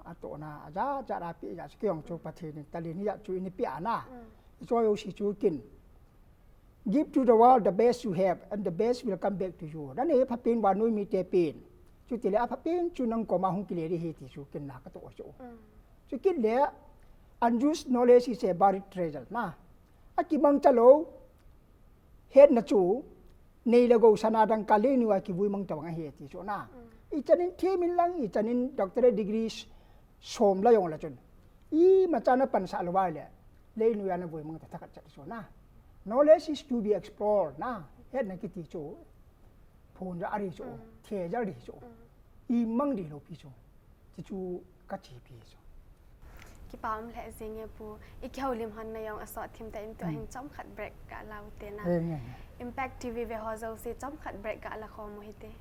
a to na a ja ja ra pi ya chu kei jong chu Pathen in talent hi ya chu in pi a na. Chu yo si chu kin. Give to the world the best you have, and the best will come back to you. Nang nei pha pen vannoi mite pen. Chuti le apha pen chu nang koma hung kile ding ahi ti chu kin na ka to chu. Chu kin le unused knowledge is a buried treasure na. A kimang cha lou hetna chu nei le gou sana dangka leinoi a kivui mang ta bang ahi ti chu na. I chan in them in lang, i chan in doctorate degrees som la jong la chun. Imacha na pansah lou vai le, leinoi a na vui mang ta thahat chat chu na. Knowledge is to be explored na. Hetna kiti chu. Phun ja ri chu. The ja ri chu. I mang di lou pi chu. Chi chu ka chi pi chu. Kipa um lheh jing e pu. I kihoulim hon na jong asot thim tah in tua hin chomkhat break ka la u te na. Impact T V ve ho jouse chomkhat break ka la khom u hite.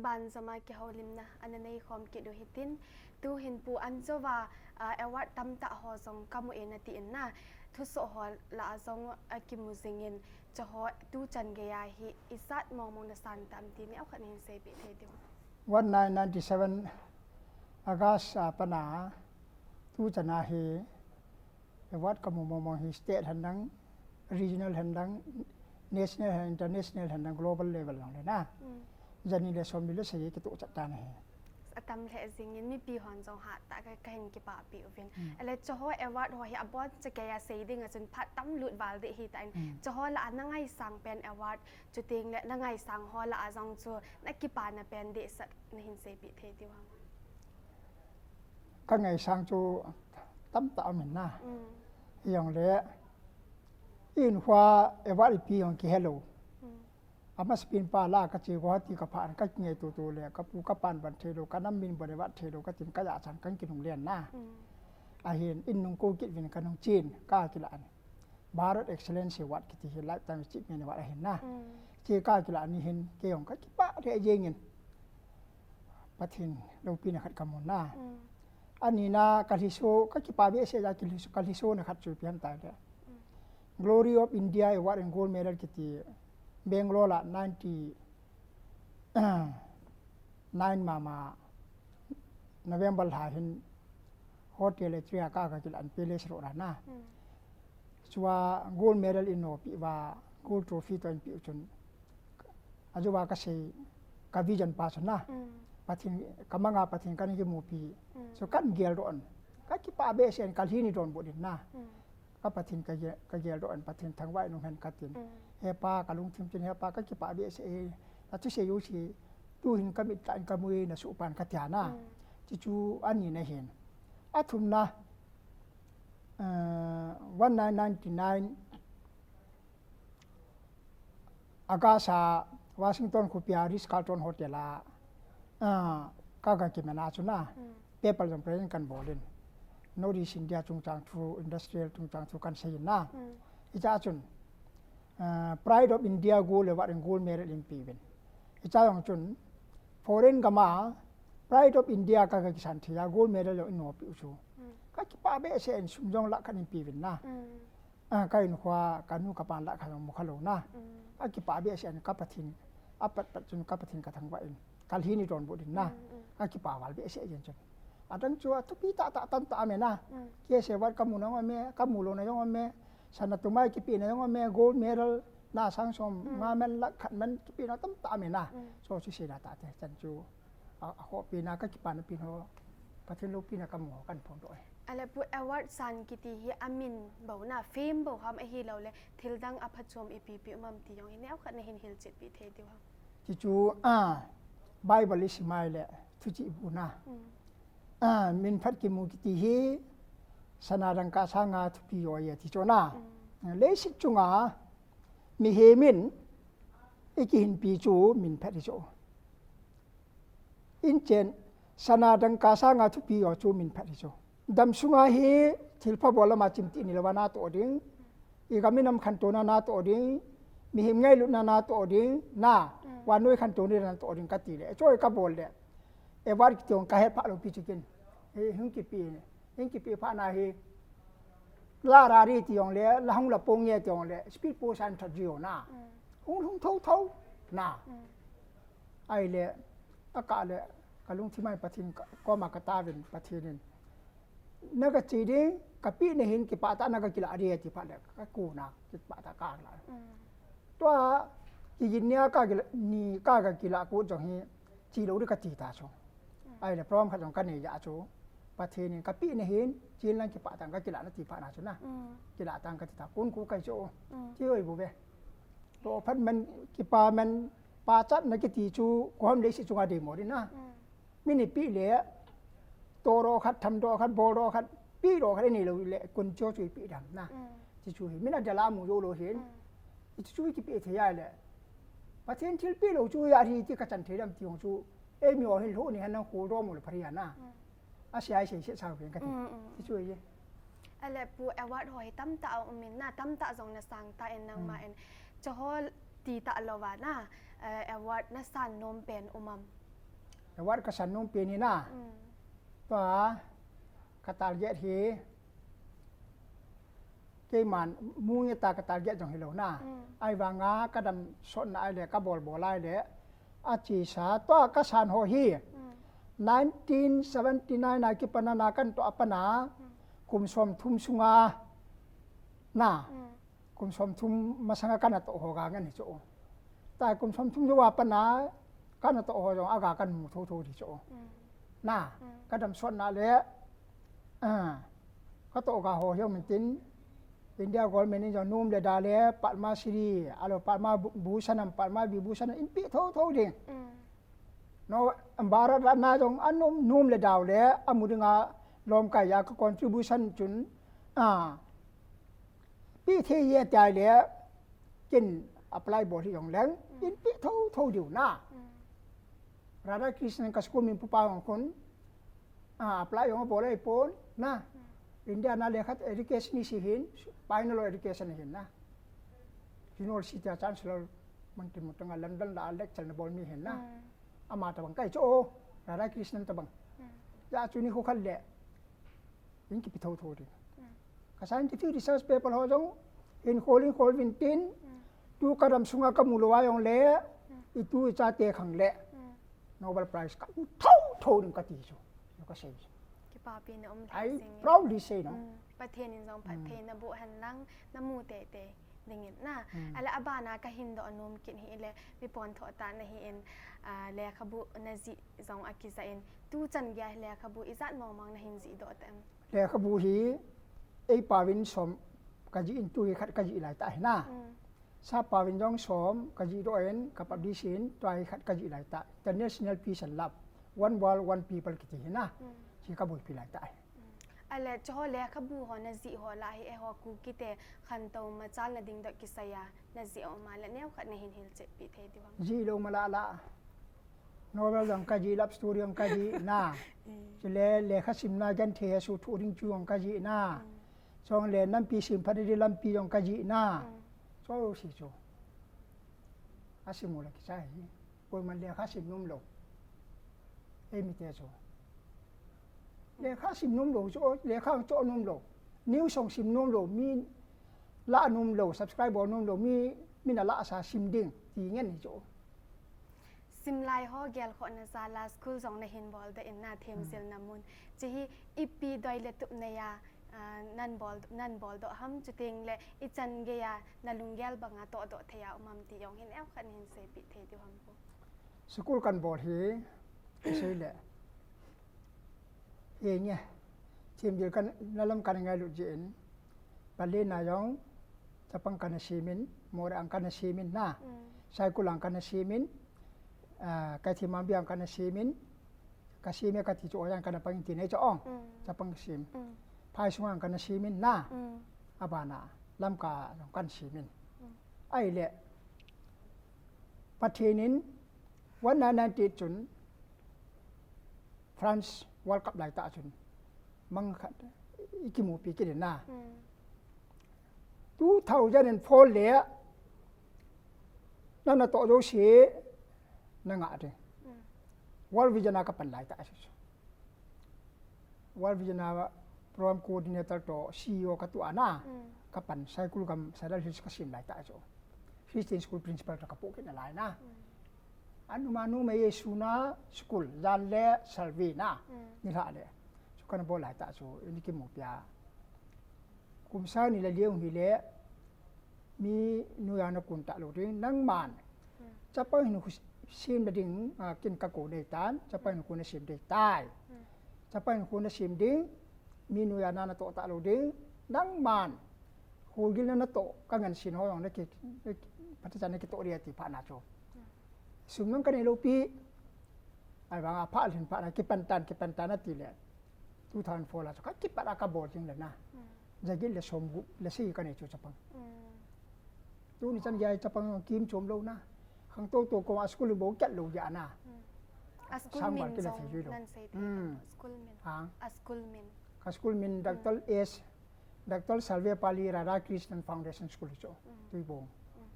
Banjom a kihoulimna ana neikhom kit u hitin, tuhin Pu Anjou va, ah, award tamtah ho jong kamu e nati in na, thusoh ho lah a jong akimu jingin, chuho tuchan geiya hi ijat mongmong nasan tam ti neokhat nahin seipeh thei diu ham? One nine ninety seven August a pat a tuchan a hi award kamu mongmong hi state hen lang, regional hen lang, national hen, international hen lang, global level lang le na. Mm. Jani le somli le sagi kitoh chat tan ahi. Atam lheh jingin mipi hon jong hatah a ka, kahin kipahpi uvin. Mm. Ahile chuho award ho hi aboncha keiya sei ding a chun phat tam lut val ding ahitan. Mm. Chuho lah a nangaisang pen award, chuteng le nangaisang ho lah a jong chu nakipana pen dehset nahin seipeh thei diu ham? Kangaisang chu tamtah um in na. Mm. Hijongle, in hua award ipi jong kihelou. Mm. Amasapen pa lah a kache Guwahati kaphah in kakingaito to le, kapu kapan bon theilou, kanam min bon award theilou, katin kajachan kan kinung len na. Mm. Ahin, in nung kou kit uvin kanung chen, kakilah in. Bharat Excellence Award kiti hi lifetime achievement award ahin na. Mm. Che kakilah ni hin, kei jong kakipah lheh jengin. Pathen loupina khat kamun na. Mm. Anina kalhiso, kakipah behseh a kalhiso, kalhisona khat chu ipi ham itile. Mm. Glory of India Award and Gold Medal kiti Bangalore a ninety nine mama November lha hin Hotel Atria ka, kakilah in Palace Road a na. Mm. Chua gold medal in nopeh uva, gold trophy toh in peh u chun, ajou a kasei, ka vision pa chun na. Mm. Pathen, kamanga Pathen kana kimupi. Mm. Chu kan geldoh in. Kakipah behseh in kalhin eidonbut in na. Mm. Ka Pathen ka ge-, kageldoh in Pathen thangvah in umhen katin. Mm. He Pa, kalungthim chun, He Pa, kakipah behseh e. Nathusei jouse, tuhin kamit tah in kamu e, nasohpan katia na. Mm. Chuchu anina hin. Athumna, eh, one nine ninety nine August a Washington khopia Ritz Carlton Hotel a, ah, ka, kakiman a chu na. Mm. Paper jong present kan bol in. North East India chungchang thu, industrial chungchang thu kan sei in na. Mm. Hichea chun, ah, Pride of India Gold Award in gold medal in peuvin. Hichea jong chun, foreign gam a Pride of India ka, kakisan thei a gold medal jong in nopeh u chu. Mm. Kakipah behseh in sum jong lakh khat in peuvin na. Mm. Ah, ka in hoa, kanu kapan lakh khat jong mu khalou na. Mm. Akipah behseh in ka Pathen, apatpat chun ka Pathen kathangvah in, kalhin eidonbut in na. Mm, mm. Akipah val behseh jeng chun. Adang chu athupi tahtah tamtah aume na. Mm. K S A award kamu na jong aume, kamu louna jong aume. Sana tumai kipehna jong aume, gold medal, na sang som, mm, nga man, lakh khat man, kipehna tamtah aume na. Mm. So, chu seina tah te, chan chu. A, akhohpina, kakipana pen ho, Pathen loupina kamu ho kahin phongdoh e. Ahile Pu, award san kiti hi amin bou na, fame bou ham ahilou le, thil dang aphachom ipi pi um am ti jong hi neokhat nahin hilchetpeh thei diu ham? Chuchu, ah, Bible isim a ahile, thuchih bu na. Mm. Ah, minphat kimu kiti hi, sana dangka sanga thupi jo ahi ati chu na. Mm. Leiset chunga, mihem in, ikihinpi chu minphat hi chu. Inchen, sana dangka sanga thupi jo chu minphat hi chu. Damsunga hi thilpha bol lama chimtih nilouva natoh ding. Igam inam khantouna natoh ding. Mihem ngailutna natoh ding. Na, mm, vannoi khantouna natoh ding kati le. Choi kabol le. Award kiti jong kahet phah lou pi chu kin. Hi, hung kipe, hung kipe phat na hi. La rari ti jong le, la hung la pong nge ti jong le, speed post an that ji jo na. Mm. Hung, hung thotho na. Mm. Ahile, akah le, kalungthim a Pathen ka, koma kataovin Pathen in. Nagache ding, kapehna hin kipah tah a nagakilah ding ti phat le, kakona, kipah tah a kalah. Mm. Tua, kigin nia kagila, ni kagakilah kut jong hi, chelou ding kati ta chu. Mm. Ahile, program khat jong kanei jeh chu. Pathen in kapehna hin, chen lang kipah tah a kakilah na ti phat na chu na. Mm. Kilah tang kati ta, kon ko kai chu. Mm. Ti oi bu ve. Lophat man, kipa man, pachatna kiti chu, koiham leiset chunga deimo ding na. Mm. Min ipeh le, todoh khat, thamdoh khat, boldoh khat, pehdoh khat inei lou le, kon chu chu ipeh dam na. Mm. Chuchu hi, min adel a mu jou lou hin. Mm. Chuchu hi kipeh thei a le. Pathen thilpeh lou chu hi ahi ti kachan thei dam ti jong chu. Eimi ho hin lhoh ni hen nang kholdoh mo le pharia na. Mm. Asei a isei set sa pen kati. Mm, mm. Chuchu hi. Ahile Pu, award ho hi tamtah a um in na, tamtah jong nasang tan nangma in. Mm. Chuho ti talouva na, eh, award nasan nom pen um am? Award kasan nom pen hi na. Tua ka target hi keiman mu nge ta ka target jong hilou na. Ahivanga ka damsotna ahile ka bol bol ahile achesa tua kasan ho hi nineteen seventy nine a kipan a na kan toh a pat a kum somthum sunga na kum somthum masanga kana toh ho ga ngen hi chu. Tua kum somthum jou a pat a kana toh ho jong aga kan mu thotho di chu. Na ka damsotna le ka toh ga ho hiong min tin India government in jong nom le da le Padma Shri, ahilou Padma Bhushan am Padma Vibhushan in pe thotho ding. No, Bharat Ratna jong anom, nom le da le amu dinga lomkai a ka contribution chun pe thei e tia le ken apply bol hi jong leng in pe thotho diu na. Radhakrishnan ka school min pupa jong khun apply jong abol ahipon na. India na lekha education hi si hin, pioneer education hin na. University a chancellor Mantrimuthanga London la lecture na bol mi hin na. Ama tabang kahi chu Radhakrishnan tabang. Hijeh chun nikho khat le in kipe thotho ding. Ka scientific research paper ho jong hin khol in khol vin tin tu ka dam sunga ka mu lou a jong le itu ichate khang le Nobel Prize ka mu thotho ding kati chu. Ka sei chu. Kipapi na um lheh jeng e. I proudly say no. Pathen in jong phattheina boh hen lang na mu teitei ding in na. Ahile abana ka hin doh nom kit hi le mi ponthoh tah na hi in lekhabu na jih jong akija in tuchan geiya lekhabu ijat mong mong na hin jih doh tem? Lekhabu hi eipauvin som ka jih in tu hi khat ka jih lai tah hi na. Sapauvin jong som ka jih doh in ka publish in tua hi khat ka jih lai tah. International Peace and Love, One World, One People kiti hi na. Hi ka boipi lai tah hi. Ahile chuho lekhabu ho na jih ho lah hi eiho Kuki te khantou machal na ding doh kisai a na jih um a le neokhat na hin hilchetpi thei diu ham? Jih lou mala la. Novel jong ka jih, love story jong ka jih na. Chule lekha simna genthei a suthu ding chu jong ka jih na. Chule nampi simphat ding lampi jong ka jih na. Jouse chu asim u le kichai hi. Koiman lekha sim nom lou. Eimite chu lekha sim nom lou chu, lekha jong choh nom lou. News jong sim nom lou, mi lah nom lou, subscribe bol nom lou, mi, mi na lahsa sim ding ti ngen hi chu. Simlai ho gelkhohna jal a school jong na hin boldoh in na themjilna mun. Hiche hi ipi doi le tup neiya nan bol, nan boldoh ham, chutengle ichan geiya na lunggel banga tohdoh thei a um ham ti jong hin neokhat na hin seipeh thei diu ham pu? School kan bol hi kasei le hinge, themjil kana lam kana ngailut jeh in, Pallel a jong chapang kana sem in, Moreh a kana sem in na. Saikul a kana sem in, Keithelmanbi a kana sem in, kasem e kati chu, ojang kana pang in tin ei chu ong. Chapang sem. Phaisunga kana sem in na. Abana Lamka jong kana sem in. Ahile Pathen in one nine nine eight chun France World Cup laitah chun mang khat ikimupi kit in na. Two thousand and four le nana toh jouse nanga ding. World Vision a kapan laitah chu, World Vision a program coordinator toh C E O katoh a na, kapan Saikul gam Sadar Hills kasem laitah chu, Christian School principal toh kapoh kit nalai na. Anuma numei Jesu na school, jan le survey na, nilhah le chu kana bol laitah chu ini kimupi a. Kum sang ni le li hung hile, mi noiya nakon talou ding, nangman chapang hinkho sem nading, ken kakou ding ahitan, chapang hinkho nasem ding ahitai. Chapang hinkho nasem ding, mi noiya natoh talou ding, nangman kholgilna natoh, kangansena ho jong naki, phatechan nakitoh ding ati phat na chu, sum jong kaneilou pi, ahivanga phat lhin phat na kipan tan, kipan tan atile, two thousand four la chu kakipat a kabol jing le na. Jaget le somgup le sagi kanei chu chapang. Tuni chan geiya chapang kim chom lou na. Khangtou tou koma school bou kit lou jeh a na. School min jong nan sei thei. School min. Ka school min Doctor S, Doctor Sarvepalli Radhakrishnan Foundation School chu, Tuibong,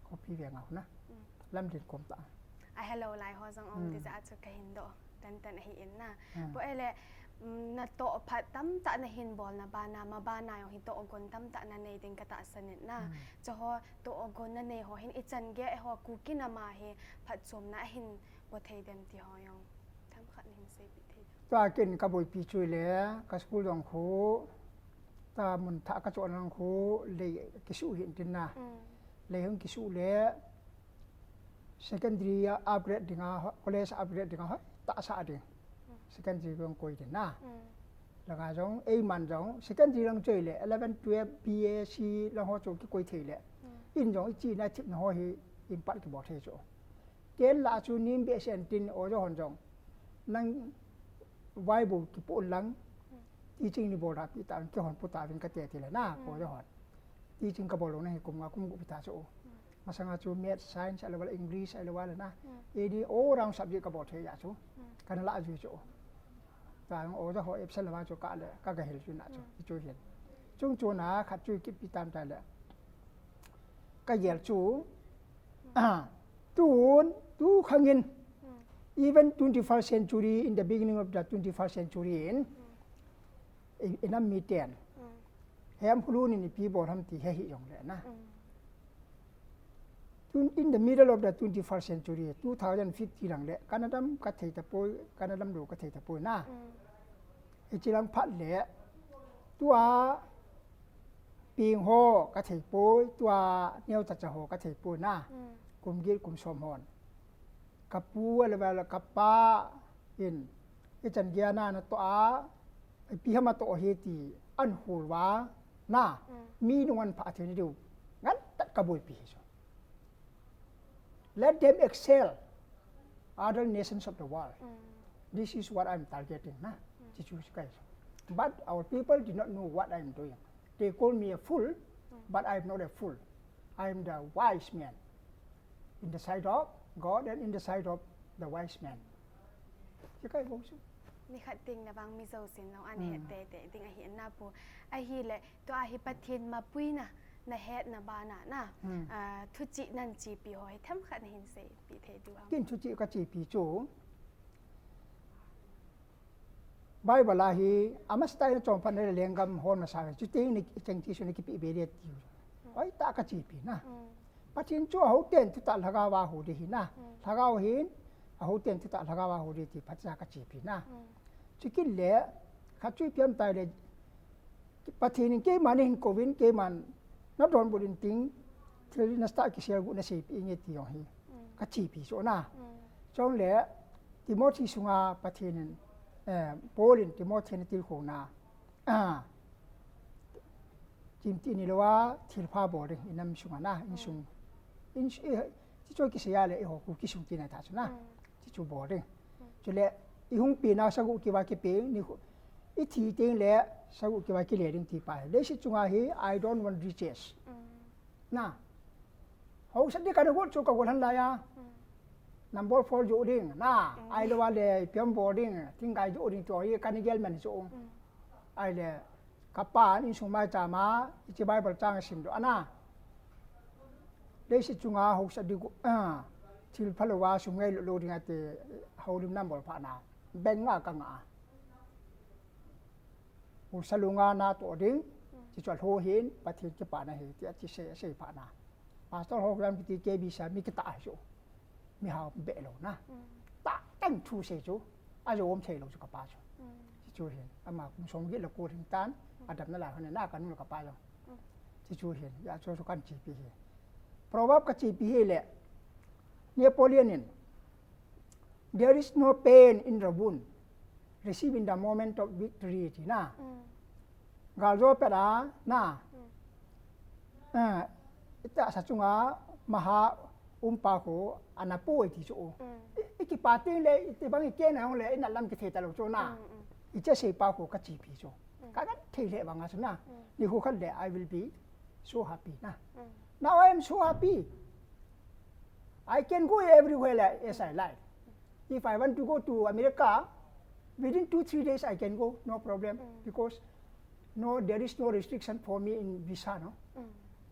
Khopi veng a hung na. Lamdin kom tah a. Ahelou lai ho jong um ding jeh a chu kahin doh. Tan ahi in na. Hmm. Pu, ahile, mm, natoh phat tamtah nahin bol na bana, ma bana jong hi tohgon tamtah nanei ding katahsan in na. Hmm. Chuho tohgon nanei ho hin ichan gei a eiho Kuki nam a hi phatchomna ahin po thei dem ti ho jong themkhat nahin seipeh thei dem? Tua ken kaboipi chu ahile, ka school jong khu, tua mun thah kachoh nung khu, lei kisuh hin tin na. Hmm. Lei hung kisuh le, secondary a upgrade dinga, college a upgrade dinga, tahsa ding. Hmm. Secondary jong koi din na. Hmm. Langa jong, eiman jong, secondary lang chu ahile, eleven, twelve, B A, C lang ho chu kikoi thei le. Hmm. In jong ichena thipna ho hi, in pat kibol thei chu. Ken lah chu nim behseh in tin oja hon jong. Nang Bible kipo lang, hmm, teaching nei bol da pi ta, kihon po ta vin kate ti le na, hmm, oja hon. Teaching kabol lou na hi kum nga kum gup ta chu. Hmm. Masanga chu maths, science, ahilou le English, ahilou le na. Hmm. Any all round subject kabol thei ja chu. Hmm. Kana lah jui chu. Tua jong oja ho absent lou va chu kale, ka gahil chu na chu. Hmm. Chu hin. Chung chu na khat chu kipi tam ta le. Kagel chu. Hmm. Ah, tun, tu khang in. Hmm. Even twenty-first century, in the beginning of the twenty-first century in, hmm, i, inam miten. Hmm. Hem khulun in ipi bol ham ti he hi jong le na. Hmm. Tun, in the middle of the twenty-first century, two thousand fifty lang le, kana dam kathei tapoi, kana dam lou kathei tapoi na. Mm. Hichi lang phat le, tua ping ho kathei poi, tua neocha cha ho kathei poi na. Mm. Kum get kum som hon. Kapu ahilou le kapa in, ichan gei a natoh a, ipi ham atoh hi ti, ahin hol uva na. Mm. Mi nung ahin phah thei na diu. Ngen tah kaboipi hi chu. Let them excel other nations of the world. Mm. This is what I'm targeting, na. Mm. Ti chu kai. But our people did not know what I'm doing. They call me a fool, mm, but I'm not a fool. I'm the wise man in the sight of God and in the sight of the wise man. Ti kai bou chu. Mi khat teng na vang mi jousen jong ana, mm, het teitei ding ahi na pu. Ahile, tua hi Pathen mapuina, nahet na bana na, hmm, ah, thuchih nahin chepi ho hi themkhat nahin seipeh thei diu ham? Ken thuchih kachepi chu, Bible a hi, amasapen in achom phat na le lenggam hon masa, chuteng ni cheng ti su ni kipe be le tiu. Hmm. Hoitah kachepi na. Hmm. Pathen chu ahou ten thutah lhagao a hou ding ahi na. Hmm. Lhagao hin, ahou ten thutah lhagao a hou ding ti phatcha kachepi na. Hmm. Chukit le, khat chu ipi ham itile, Pathen in keima nahin kouvin, keiman nadonbut in ting, thil nasatah kisel gu naseipeh inge ti jong hi. Mm. Kachepi chu na. Mm. Chule, Timothy sunga Pathen in, eh, Paul in Timothy ana tilkhouna. Ah. Chimtih neilou a, thilpha bol ding, inam sunga na, insung. Mm. In, eh, ti chu kisei a le, eiho Kuki sung tina ta chu na. Mm. Ti chu bol ding. Mm. Chule, ihung pena sagu kiva kipe, ni khu, ithi teng le, sagu kiva kile ding ti pa. Leiset chunga hi, I don't want riches. Mm. Na. Haosa ding kana got chu kagol han laiya. Mm. Number four joh ding, na. Mm. Ahilou le, ipi ham bol ding, thinggai joh ding ti hi kana gel man chu. Mm. Ahile, kapan insung maicham a, hiche Bible chang asimdoh ana. Leiset chunga haosa ding, ah, thil phalou a sum ngailou lou ding ati, houlim nam bol phat na. Bank a kanga. Haosa lunga natoh ding, mm, ti chu alhou hin, Pathen kipana ahi, ti ati sei, sei phat na. Pastor ho gram kiti K B sa mi kitah ahi chu. Mihao behlou na. Mm. Tah tah in thu sei chu. Ajom theilou chu kapa chu. Mm. Ti chu hin. Ama kum som get le ko ding tan. Mm. Adamna lai hon na kanu le kapa jong. Mm. Ti chu hin. Hijeh chun chu kahin chepi hi. Proverb kachepi hile. Napoleon in. There is no pain in the wound received in the moment of victory ti na. Mm. Gal jo pet a na. Mm. Eh, itahsa chunga maha umpa khu ana poi ti chu. Mm. I, ikipa teng le, itobang ikena jong le, inat lam kithei talou chu na. Mm, mm. Hiche seipa khu kachepi chu. Mm. Kaga thei le banga chu na. Mm. Nikho khat le, I will be so happy na. Mm. Now I am so happy. I can go everywhere like, as I like. If I want to go to America, within two, three days I can go, no problem. Mm. Because no, there is no restriction for me in visa, no? Mm.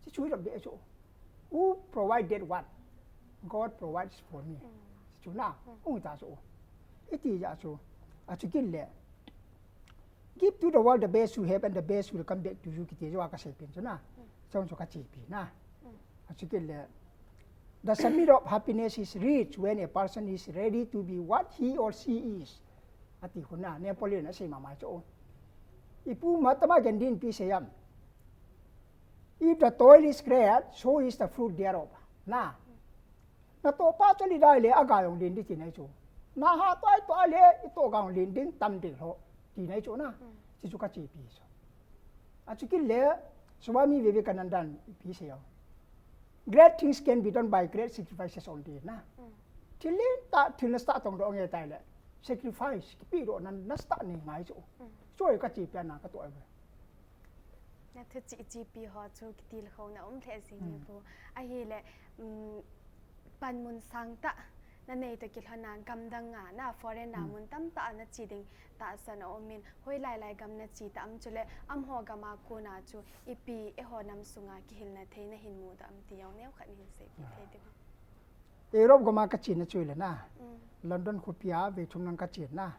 Ti chu hilou ding chu. Who provide that one? God provides for me. Mm. Ti chu na, mm, hung ta chu. Iti ja chu. Achu kit le. Give to the world the best you have and the best will come back to you kiti jo a kasei pen chu na. Chong chu kachepi na. Achu kit le. The summit of happiness is reached when a person is ready to be what he or she is. Ati khu na, Napoleon asei mama chu. Ipu Mahatma Gandhi in ipi asei em. If the toil is great, so is the fruit thereof. Na. Natoh pa chu lidai le aga jong len ding ti nei chu. Naha toh ai toh le, itoh ga jong len ding tam ding lou. Ti nei chu na. Chi chu kachepi chu. Achu kit le, Swami Vivekananda in ipi asei em. Great things can be done by great sacrifices only na. Thil lentah, thil nasatah tong doh nge tai le. Sacrifice, kipe doh nan, nasatah nei ngai chu. Chu hi kachepi a na katoh ai. Na thu chi, chepi ho chu kitilkhouna um lheh jing e pu. Ahile, um, panmun sangtah nanei toh kilhon a gamdang a na foreign a mun tamtah a nache ding tahsan aumin, hoilai lai gam nache tam chule amaho gam a kona chu ipi eiho nam sunga kihilna thei nahin mu dem ti jong neokhat nahin seipeh thei diu. Europe gam a kachena chu ahile na. London khopi a vei thum lang kache na.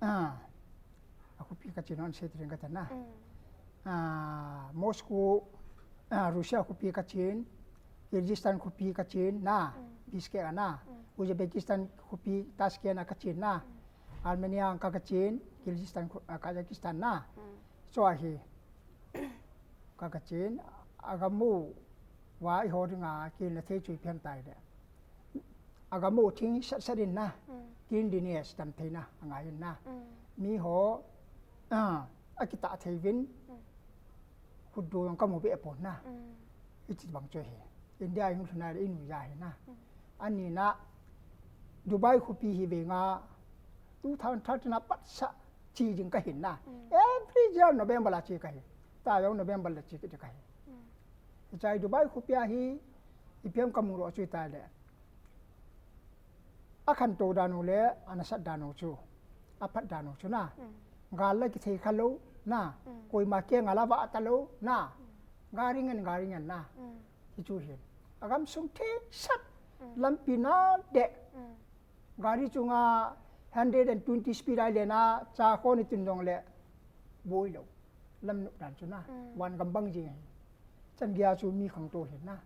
A, akhopi kachena hon sei ding kati na. A, Moscow, a, Russia khopi kache, Kyrgyzstan khopi kache na, Bishkek a na. Uzbekistan khopi Tashkent a kache na. Armenia ka kache, Kyrgyzstan kho-, a, Kazakhstan na. Chu ahi. Ka kache, agam u va eiho dinga kihilna thei chu ipi ham tile. Agam u thing sat sat in na, cleanliness damtheina angai in na. Miho, a, akitah thei uvin, khutdu jong kamu be pon na. Hichi bang chu ahi. India a hung lhun a le inu ja hi na. Ani na, Dubai khopi hi vei nga, two thousand thirteen a pat sa che ding kahin na. Every year November a che kahi. Tua jong November a che kit kahi. Hiche Dubai khopi a hi, ipi ham kamu lou chu tile. Akhantou dan u le, anasat dan u chu. Aphat dan u chu na. Gal la kithei kha lou, na. Koima kenga la vah ta lou, na. Gari ngen, gari ngen, na. Hichu hin. Agam sung theng sat. Lampi na deh. Gari chunga hundred and twenty speed a ile na, cha khon itun jong le boi lou. Lam nop dan chu na. Van gam bang jing ahi. Chan gei a chu mi khangtou hin na.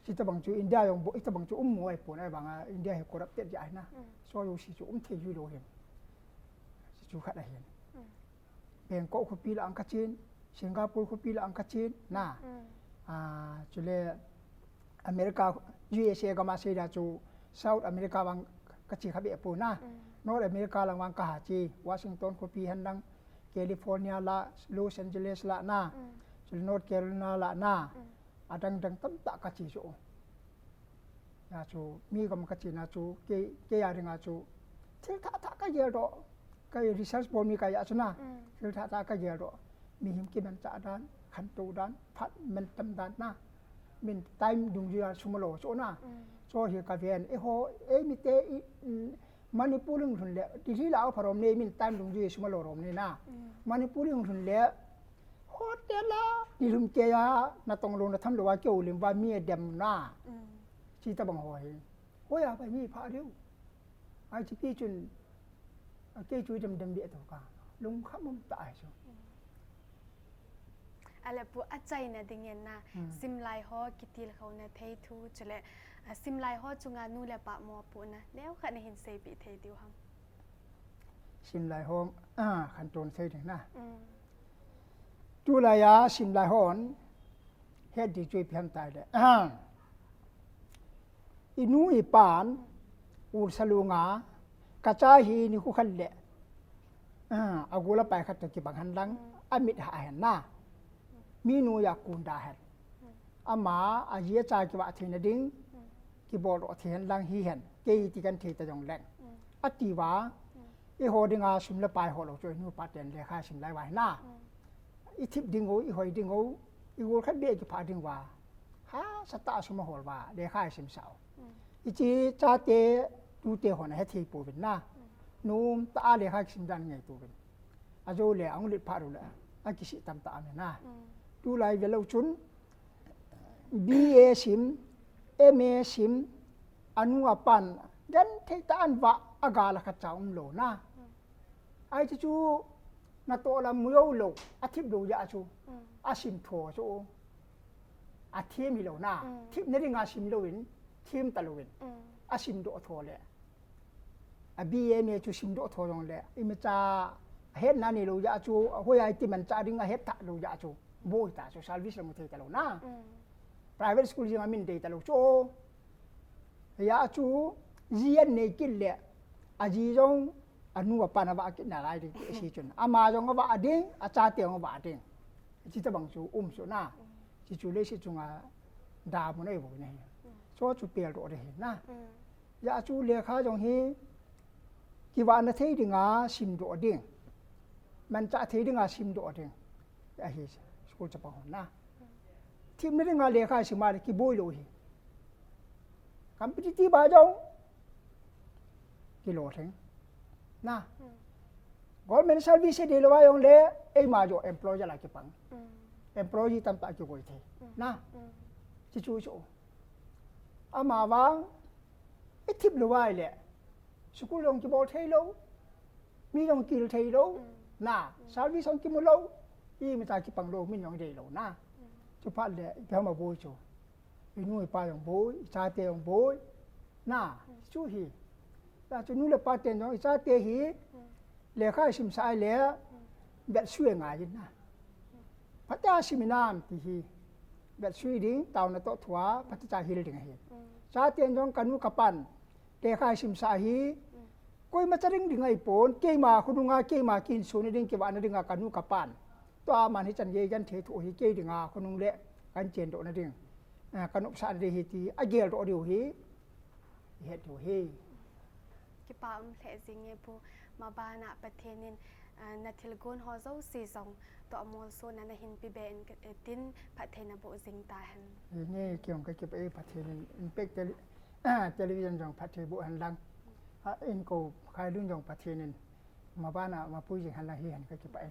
Hitabang chu India jong bou, hitabang chu um mo ai pon ai banga India hi corrupted ja ahi na. So jouse chu um thei ji lou hin. Hichu khat ahin. Bangkok khopi la ang kachen, Singapore khopi la ang kachen, na. A, chule America, U S A gam a seida chu South America vang kache kha be pon na. North America lang vang kaha che, Washington khopi hen lang, California la, Los Angeles la na. Chule North Carolina la na. Adang dang tamtah kache chu. Hia chu, mi gam kachena chu, kei, kei a dinga chu. Thil thah thah kagel doh. Ka research bol mi kahi a chu na. Thil thah thah kagel doh. Mihem kimanchah dan, khantou dan, phat mantam dan na. Min time dungjui a sum alou chu na. Chu hi kaven, eiho, eimite, i, Manipur hung lhun le, Delhi la a pha rom nei min time dungjui sum alou rom nei na. Manipur hung lhun le, hotel a, nilhum kei a, natong lou natham lou a kihoulim uva mi adem na. Hitabang ho hi. Hoiya pai mi pha diu. Ai hiche pi chun, a kei chu idem dem be tou ka. Lungkham um tah ahi chu. Ale pu achaina dingin na, simlai ho kitilkhouna thei thu chule, a, simlai ho chunga nu le pa mopohna neokhat nahin seipeh thei diu ham. Simlai ho, a, khantou thei ding na. Tulai a simlai hon, het ding chu ipi ham tile. Inu ipan, ulsa lunga, kacha hi nikho khat le, a, agol apai khat toh kibang hen lang, amit hah hen na. Minu a kon da hen. Ama, aji acha kivah theina ding, kibol doh thei hen lang hihen, kei ti kan thei ta jong leng. Ati uva, eiho dinga sum le pai ho lou chu, nupa ten lekha sim lai uva hi na. Ithip ding u, ihoi ding u, igol khat beh kiphah ding uva. Hahsatah a sum ahol uva, lekha isimsah u. Hiche chate, tute hon ahethei pouvin na. Nomtah a lekha kisim dan angaito uvin. Ajou le, ahung lit phat u le, akisih tamtah aum e na. Tulai velou chun, B A sim, M A sim, anu apan, genthei tah a an vah, agal a khat cha umlou na. Ai chu chu natoh lam mu lou lou, athip lou jeh chu. Asim tho chu. Athem hilou na. Thipna dinga sim louvin, them talouvin. Asim doh tho le. A B A M A chu sim doh tho jongle, imacha ahetna neilou jeh chu, ahoi a iti manchah ding ahet talou jeh chu. Boi ta chu, service la mu thei talou na. Private school jeng a min dei talou chu. Hijeh chu, ji anei kit le, aji jong, anu apan avah kit nalai ding ti ahi chun. Ama jong avah ding, achate jong avah ding. Hiche tobang chu um chu na. Hiche chu leiset chunga damun ahi bou na hi. Chu chu peldoh ding ahi na. Hijeh chu lekha jong hi, kivahna thei dinga simdoh ding. Manchah thei dinga simdoh ding. Ahi, school chapa hon na. Thipna dinga lekha sim a le kiboi lou hi. Competitive a jong kilo theng. Na. Government service deilou a jongle, eima jong employee la kipang. Employee tamtah kigoi thei. Na. Hiche chu chu. Amavang, ithip lou a ahile, school jong kibol thei lou, mi jong kil thei lou, na, service jong kimu lou, imacha kipang lou, min jong dei lou, na. Chuphat le, ipi ham aboi chu. Inu ipa jong boi, ichate jong boi, na, chu hi. Hijeh chu nu le pa ten jong ichate hi, lekha isimsah a le, vetsui angai in na. Phatea sim in am ti hi. Vetsui ding, taona toh thua, phatecha hil ding ahi. Chaten jong kanu kapan, lekha isimsah hi, koima cha ding ding ahipon, keima khonunga, keima kihinsona ding, kivahna dinga kanu kapan. Tua aman hichan gei genthei thoh hi, kei dinga khonung le, kahin chendohna ding. Ah, kanopsahna ding ahi ti, ageldoh diu hi. Ihet diu ahi. Kipa um lheh jenge pu, mabana Pathen in, ah, nathilgon ho jouse jong toh amolsona nahin pebe in, eh, tin phatthei naboh jing tahen. Henge, kei jong kakipah e, Pathen in, Impact tele-, television jong phatthei boh hen lang. Ah, inko Khailun jong Pathen in mabana mapui jing hen lang hihen kakipah e.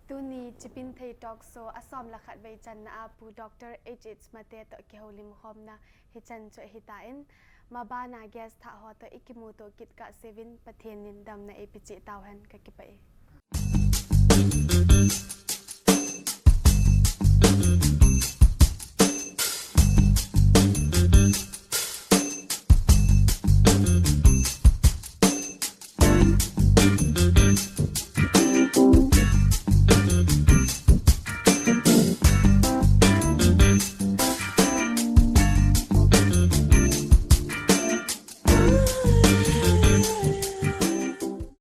Tuni Chipinthei Talk Show asom le khat vei channa a Pu Doctor H H Mate toh kihoulim khomna hichan chu ahitan, mabana guest thah ho toh ikimuto kit kahseuvin Pathen in damna eipeh cheh tauhen, kakipah e.